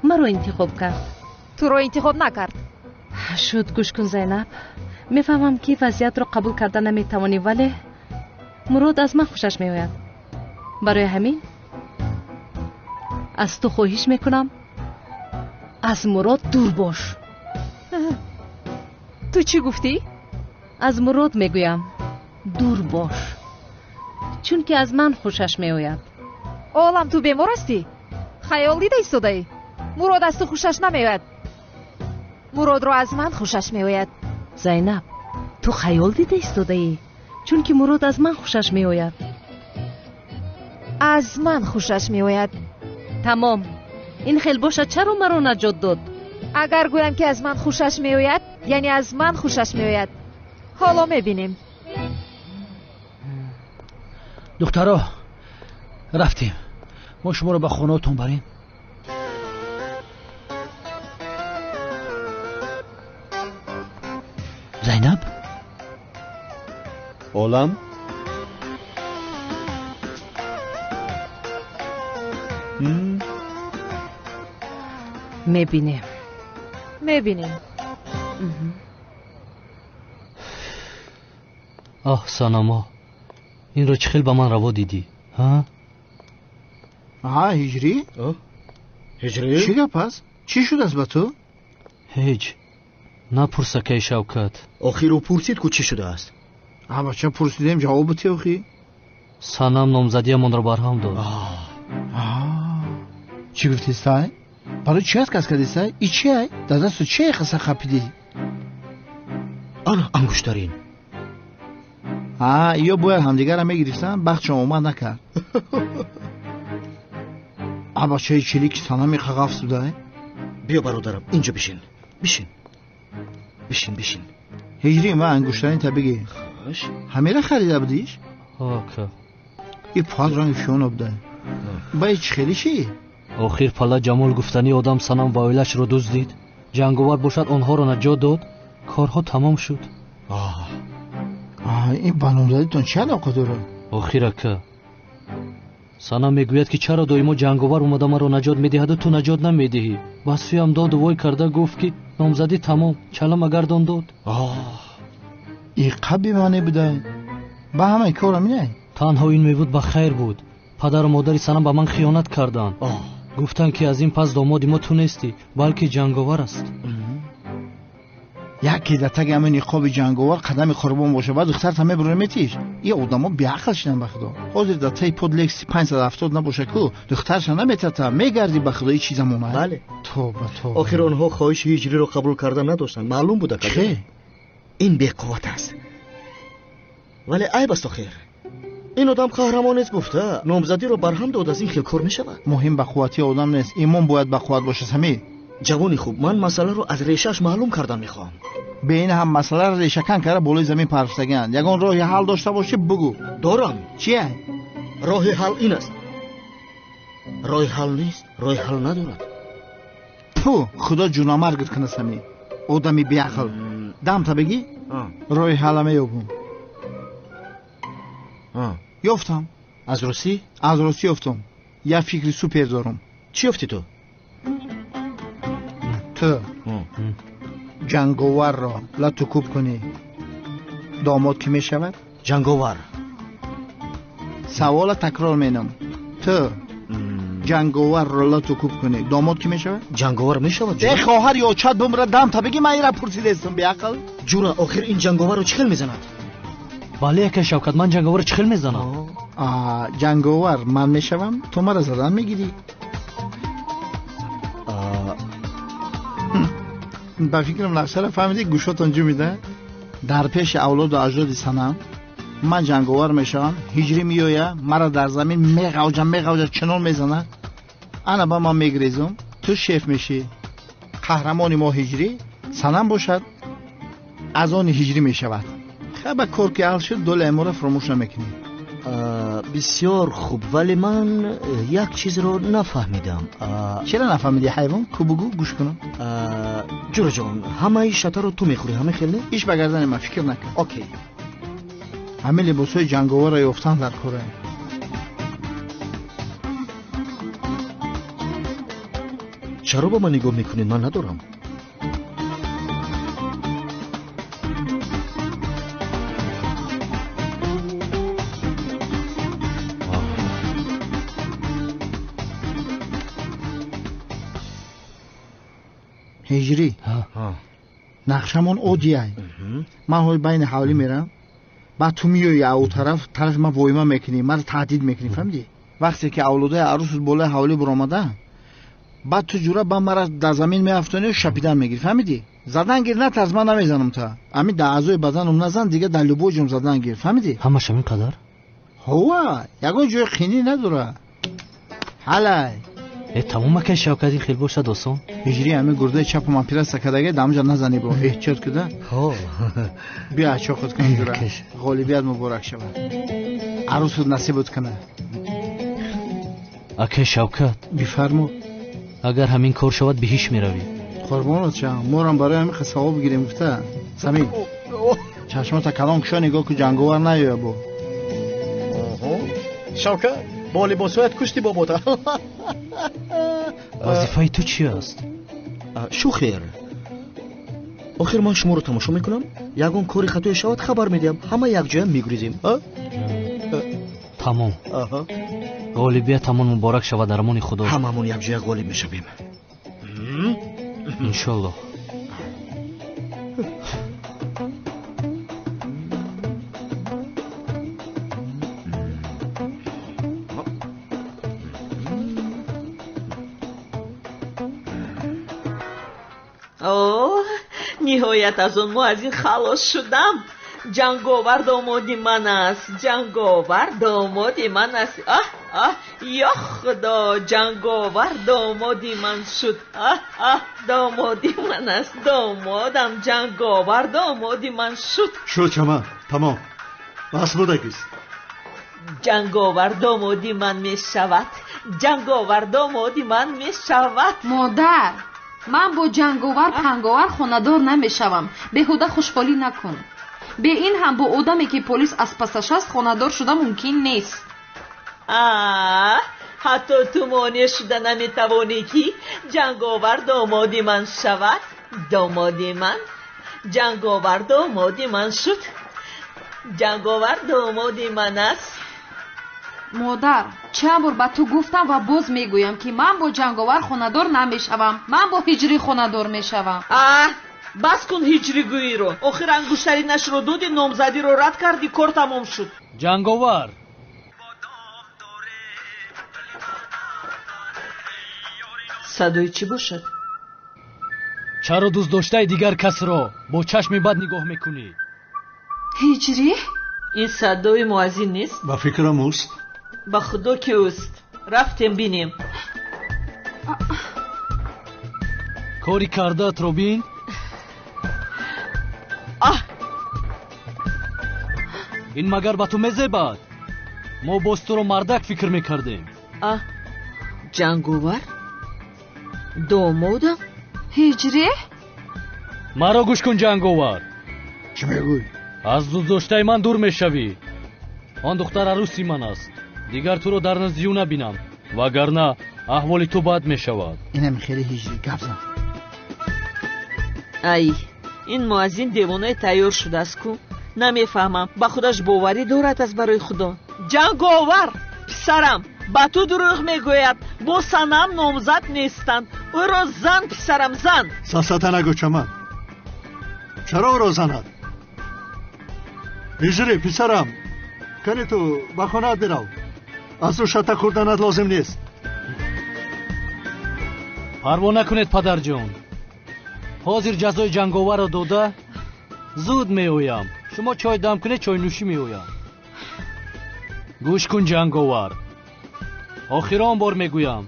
Маро интихоб кард. Туро интихоб накард. Шуд, гӯш кун, Зайнаб. Мефаҳмам ки вазъиятро қабул карда наметавонӣ, вале Мурод аз ман хушаш меояд. Барои ҳамин аз ту хоҳиш мекунам, аз Мурод дур бош. Ту чӣ гуфтӣ? Аз Мурод мегӯям, дур бош, чунки аз ман хушаш меояд. Олам, ту бемор ҳастӣ? Хаёл дида истодаӣ? Мурод аз ту хушаш намеояд. Муродро аз ман хушаш меояд. Зайнаб, ту хаёл дида истодаӣ, чунки Мурод аз ман хушаш меояд. Аз ман хушаш меояд. Тамом. Ин хел бошад, чаро маро наҷот дод? Агар гӯям ки аз ман хушаш меояд, яъне аз ман хушаш меояд. Ҳоло мебинем. Духтаро, рафтем. Мо шуморо ба хонаотон барем. Зайнаб? Олам? Мебинем. Мебинем. Аҳ, Санамо, инро чӣ хел ба ман раво дидӣ? Ҳа? Аҳа, Ҳиҷрӣ? Ҳиҷрӣ? Чӣ гап аст? Чӣ шудааст ба ту? Ҳеҷ. Напурс, акаи Шавкат. Охир ӯ пурсид ку чӣ шудааст. А бача, пурсидем, ҷавоб бите охи. Санам номзадиамонро барҳам дод. Чӣ гуфтӣ, сай? Барои чӣ аст кас кардӣ, сай? И чи ай? Дар дасту чи ай қаса хапидӣ? Ана ангуштарин. А, ё бояд ҳамдигарро мегирифтанд, бахтшон омад накард. А бачаи чилики Санами қағафс будай? Биё бародарам, инҷо бишин. Бишин. Бишин, бишин. Ҳиҷрӣ, ман ангуштарин та бигир. Хош. Ҳамера харида будиш? Ака. И пал ранги фиона будай. Ба и чӣ хеле чӣ? Охир пала Ҷамол гуфтани одам Санам ва оилашро дуздид. Ҷанговар бошад онҳоро наҷот дод. Корҳо тамом шуд. Ин ба номзадитон чӣ алоқа дорад? Охир ака, Санам мегӯяд ки чаро доимо ҷанговар омада маро наҷот медиҳаду ту наҷот намедиҳӣ. Ба сӯям доду вой карда гуфт ки номзадӣ тамом, чала магардон дод. И қаб бемаъне будай. Ба ҳамаи кор ҳаминай? Танҳо ин мебуд ба хайр буд. Падару модари Санам ба ман хиёнат карданд. Гуфтанд ки аз ин пас домоди мо ту нестӣ, балки ҷанговар аст. Яке дар таги ҳамин ниқоби ҷанговар қадами қурбон боша, баъд духтарта мебура метиш. И одамо беақл шидан ба худо. Ҳозир дар таи под Лекси 570 набоша ку, духтарша наметата, мегарди ба худо, и чӣ замона? Бале. Тоба, тоба. Охир онҳо хоҳиши ҳиҷриро қабул карда надоштанд. Маълум буда ка. Чӣ? Ин беқувват аст. Вале айб аст охир. Ин одам қаҳрамон нест гуфта, номзадиро барҳам дод, аз ин хел кор мешавад. Муҳим ба қуввати одам нест, имон бояд ба қувват боша, Самир. Ҷавони хуб, ман масъаларо аз решааш маълум кардан мехоҳам. Бе ин ҳам масъаларо решакан карда болои замин парфтагианд. Ягон роҳи ҳал дошта бошӣ бугӯ. Дорам. Чия? Роҳи ҳал ин аст. Роҳи ҳал нест, роҳи ҳал надорад. Пу, худо ҷунамаргат кунад, Самир. Одами беақл. Дамта бигӣ? Роҳи ҳалла меёбум. Ёфтам. Аз росӣ? Аз росӣ ёфтам. Як фикри супер дорам. Чӣ ёфтӣ ту? Ту ҷанговарро лату кӯб кунӣ, домод кӣ мешавад? Ҷанговар. Савола такрор менам. Ту ҷанговарро лату кӯб кунӣ, домод кӣ мешавад? Ҷанговар мешавад. Э, хоҳар ё чат бумра, дамта бигӣ, ман ира пурсидестам, беақл. Ҷура, охир ин ҷанговарро чӣ хел мезанад? Бале, акаи Шавкат, ман ҷанговарро чӣ хел мезанам? Ҷанговар ман мешавам, ту мара задан мегирӣ. Ба фикрам нақшаро фаҳмидӣ, гӯшотон ҷумида. Дар пеши авлоду аҷдоди Санам ман ҷанговар мешавам, ҳиҷрӣ меоя, мара дар замин меғавҷа, меғавҷа, чунон мезана. Ана ба ман мегрезум, ту шеф мешӣ. Қаҳрамони мо ҳиҷрӣ, Санам бошад, аз они ҳиҷрӣ мешавад. Хай, ба кор ки ҳал шуд, долаи моро фуромӯш намекунӣ. Бисёр хуб, вале ман як чизро нафаҳмидам. Чера нафаҳмидӣ, ҳайвон? Ку бугӯ, гӯш кунам. Ҷураҷон, ҳамаи шатаро ту мехӯрӣ, ҳама хел не? Иш ба гардани ман, фикр накун. Окей. Ҳамин либосҳои ҷанговарро ёфтан дар кора. Чаро ба ман нигоҳ мекунед? Ман надорам. Ҳиҷрӣ, нақшамон оддиай. Ман ҳоли байни ҳавлӣ мерам, баъд ту меои ау тараф, тарафи ман воима мекунӣ, маро таҳдид мекунӣ, фаҳмидӣ? Вақте ки авлодаи арӯсут болои ҳавлӣ буромада, баъд ту ҷура ба мара дар замин меафтонию шапидан мегирӣ, фаҳмидӣ? Задан гир, натарс, ман намезанам та. Ҳамин дар аъзои баданум назан, дига дар любой ҷом задан гир, фаҳмидӣ? Ҳамаш ҳамин қадар? Ҳова, ягон ҷои қинӣ надора. Ҳалай. Э, тамом, акаи Шавкат, ин хел бошад осон. Ҳиҷрӣ, ҳамин гурдаи чапам оператсия кардаги, дар ҳамҷа назанӣ бо эҳтиёт куда. Биё ачо худ кун ҷура. Ғолибият муборак шавад. Арӯсут насибут кунад. Акаи Шавкат. Бифармо. Агар ҳамин кор шавад, биҳиш меравӣ. Қурбонат шавам, морам барои ҳамин савоб гирем гуфта. Самир. Чашмота калон кушо, нигоҳ ку, ҷанговар наёя бо. Шавкат, бо либосҳоят кушти бобота. Вазифаи ту чи аст? Шухер, охир ман шуморо тамошо мекунам, ягон кори хатое шавад, хабар медиҳам, ҳама якҷоя мегурезем. Тамом, ғолибиятамон муборак шавад, дар амони Худо. Ҳамамон якҷоя ғолиб мешавем, иншоллоҳ. Ниҳоят аз он муаззин халос шудам. Ҷанговар домоди ман аст, ҷанговар домоди ман аст. Аҳ, аҳ, ё Худо, ҷанговар домоди ман шуд. Аҳ, аҳ, домоди ман аст, домодам ҷанговар домоди ман шуд. Шуд, чаман, тамом, бас будагист. Ҷанговар домоди ман мешавад, ҷанговар домоди ман мешавад. Модар, ман бо ҷанговар панговар хонадор намешавам. Беҳуда хушҳолӣ накун. Бе ин ҳам бо одаме, ки полис аз пасаш аст, хонадор шуда мумкин нест. Ҳатто ту монеъ шуда наметавонӣ, ки ҷанговар домоди ман шавад. Домоди ман, ҷанговар домоди ман шуд. Ҷанговар домоди ман аст. Модар, чанд бор ба ту гуфтам ва боз мегӯям, ки ман бо ҷанговар хонадор намешавам. Ман бо ҳиҷрӣ хонадор мешавам. Бас кун ҳиҷригӯиро. Охир ангуштаринашро доди, номзадиро рад кардӣ, кор тамом шуд. Ҷанговар, садои чӣ бошад? Чаро дӯстдоштаи дигар касро бо чашми бад нигоҳ мекунӣ? Ҳиҷрӣ? Ин садои муаззин нест? Ба фикрам, ӯст. Ба Худо ки ӯст. Рафтем бинем. Кори кардаатро бин. Аҳ, ин магар ба ту мезебад? Мо боз туро мардак фикр мекардем. Аҳ, ҷанговар домодам. Ҳиҷрӣ? Маро гӯш кун, ҷанговар. Чӣ мегӯй? Аз дӯстдоштаи ман дур мешавӣ. Он духтар арӯси ман аст. Дигар туро дар назди ӯ набинам, вагарна аҳволи ту бад мешавад. Инам хеле ҳиҷрӣ гап зад. Ай, ин муаззин девонаи тайёр шудааст ку. Намефаҳмам, ба худаш боварӣ дорад аз барои Худо. Ҷанговар писарам ба ту дурӯғ мегӯяд. Бо Санам номзад нестанд. Ӯро зан, писарам, зан. Сафсата нагӯ, чаман. Чаро ӯро занад? Ҳиҷрӣ писарам, кани ту ба хонаат бирав. Аз ӯ шата хӯрданат лозим нест. Парво накунед, падарҷон. Ҳозир ҷазои ҷанговарро дода зуд меоям. Шумо чой дам кунед, чойнӯшӣ меоям. Гӯш кун, ҷанговар, охирон бор мегӯям,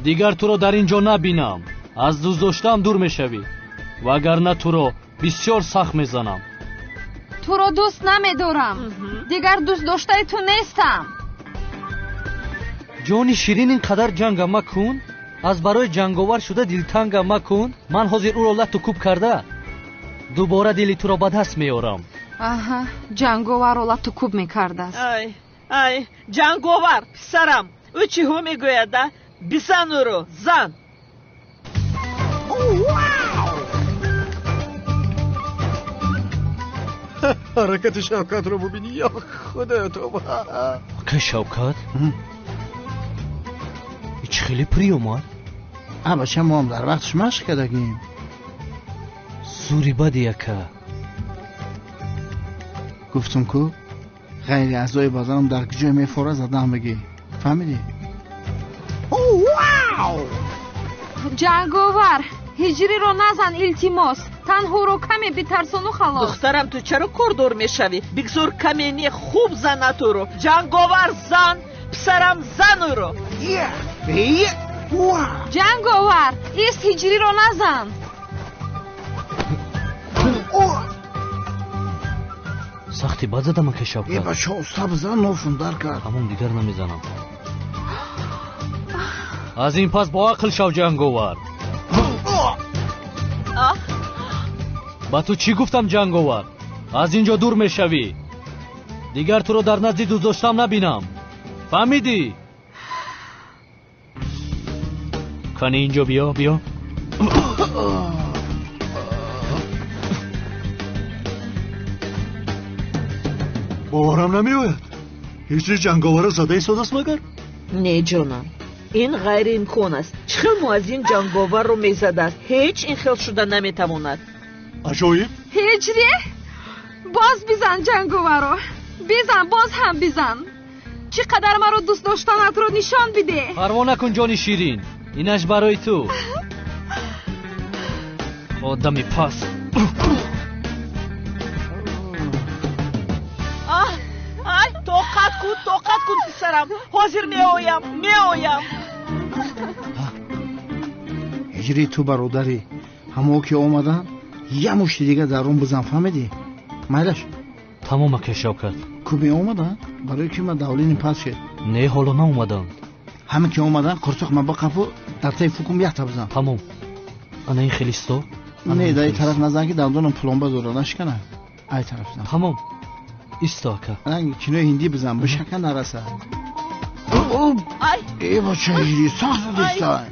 дигар туро дар ин ҷо набинам. Аз дӯстдоштаам дур мешавӣ, вагарна туро бисёр сахт мезанам. Туро дӯст намедорам. Дигар дӯстдоштаи ту нестам. Ҷони ширин, ин қадар ҷанга макун. Аз барои ҷанговар шуда дилтанга макун. Ман ҳозир ӯро латту кӯб карда дубора дили туро ба даст меорам. Аҳа, ҷанговарро латту кӯб мекардааст. Ай, ай, ҷанговар писарам, ӯ чиҳо мегӯяд? А бизан ӯро, зан. Ҳаракати Шавкатро бубинӣ, ё Худоё, тоба. Ака Шавкат, чӣ хеле пирӣ омад. А бача, мо ҳам дар вақташ машқ кардагем. Зури бади, ака. Гуфтум ку, ғайри аъзои баданам дар куҷое мефора, задаам бигӣ. Фаҳмидӣ? Ҷанговар, ҳиҷриро назан, илтимос. Танҳоро каме битарсону халос. Духтарам, ту чаро кордор мешавӣ? Бигзор каме не, хуб занад ӯро. Ҷанговар, зан, писарам, зан ӯро. Ҷанговар, ист, ҳиҷриро назан. Сахти бад задам, ака Шавкат. Е, бача, уста бизан, нофун дар кард. Ҳамон, дигар намезанам. Аз ин пас бо ақл шав, ҷанговар. Ба ту чӣ гуфтам, ҷанговар? Аз ин ҷо дур мешавӣ. Дигар туро дар назди дӯстдоштам набинам. Фаҳмидӣ? Кани инҷо биё, биё. Боварам намеояд. Ҳиҷри ҷанговарро зада истодааст магар? Не, ҷонам, ин ғайриимкон аст. Чӣ хел муаззин ҷанговарро мезадааст? Ҳеҷ ин хел шуда наметавонад. Аҷоиб! Ҳиҷрӣ, боз бизан ҷанговарро. Бизан, боз ҳам бизан. Чӣ қадар маро дӯст доштанатро нишон бидеҳ. Парво накун, ҷони ширин, инаш барои ту. Одами пас. Ай, тоқат кун, тоқат кун, писарам. Ҳозир меоям, меоям. Ҳиҷрӣ, ту бародарӣ. Ҳамо ки омадан, як мушти дига дар он бизан, фаҳмидӣ? Майлаш. Тамом, ака Шавкат. Ку меомаданд? Барои ки ман давлини пас шед. Не, ҳоло наомаданд. Ҳама ки омаданд, қурсоқ ман биқафу дар таи фукум якта бизан. Тамом. Ана ин хелисто? Не, дар ин тараф назан, ки дандонам пломба дора, нашикана. Ай тараф зан. Тамом. Исто, ака. Ранги кинои ҳиндӣ бизан, бишака нараса. Ай! Э, бача, ҳиҷрӣ, сахт задиста.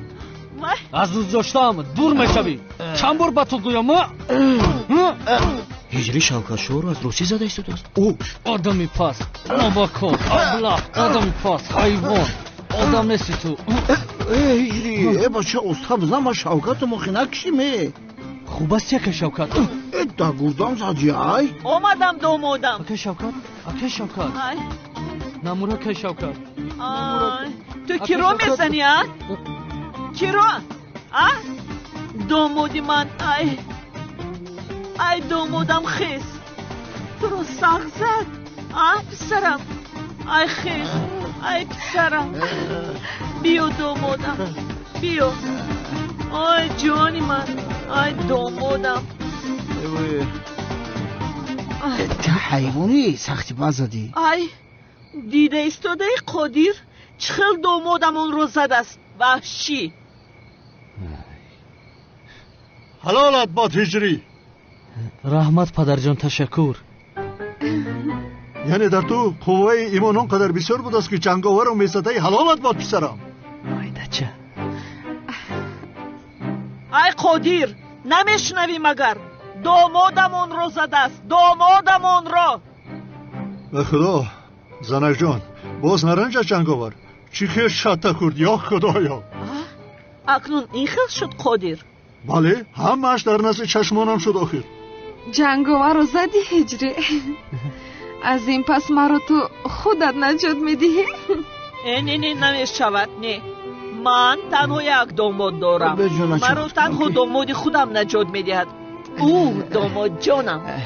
Аз дӯстдоштаам дур мешавӣ. Чанд бор ба ту гӯям? Ҳиҷрӣ Шавкатшоҳро аз русӣ зада истодааст. Одами пас, нобакор, аблаҳ, одами пас, ҳайвон. Одам нести ту. Э, ҳиҷрӣ, э, бача, уста бизан, ман Шавкату мохи накушим, э. Хуб аст, ака Шавкат. Э, дар гурдам задӣ, ай. Омадам, домодам. Ака Шавкат, ака Шавкат. Ай. Намур, ака Шавкат. Ай, ту киро мезанӣ, а? Киро? А? Домоди ман, ай. Ай, домодам, хес. Туро сахт зад, а, писарам? Ай, хес, ай, писарам. Биё, домодам, биё. Ай, ҷони ман, ай, домодам. Ту ҳайвонӣ, сахти бад задӣ. Ай, дида истодаи Қодир, чӣ хел домодамонро задааст. Ваҳшӣ. Ҳалолат бод, ҳиҷрӣ. Раҳмат, падарҷон, ташаккур. Яъне дар ту қувваи имон он қадар бисёр будааст, ки ҷанговарро мезадаи. Ҳалолат бод, писарам. Майдача. Ай, Қодир, намешунавӣ магар? Домодамонро задааст, домодамонро. Ба худо, занакҷон, боз наранҷад ҷанговар. Чӣ хел шатта хӯрд, ё худоё! Акнун ин хел шуд, Қодир? Бале, ҳамааш дар назди чашмонам шуд охир. Ҷанговарро задӣ, ҳиҷрӣ. Аз ин пас маро ту худат наҷот медиҳӣ. Э, не, не, намешавад, не. Ман танҳо як домод дорам. Маро танҳо домоди худам наҷот медиҳад. Ӯ домодҷонам. Э?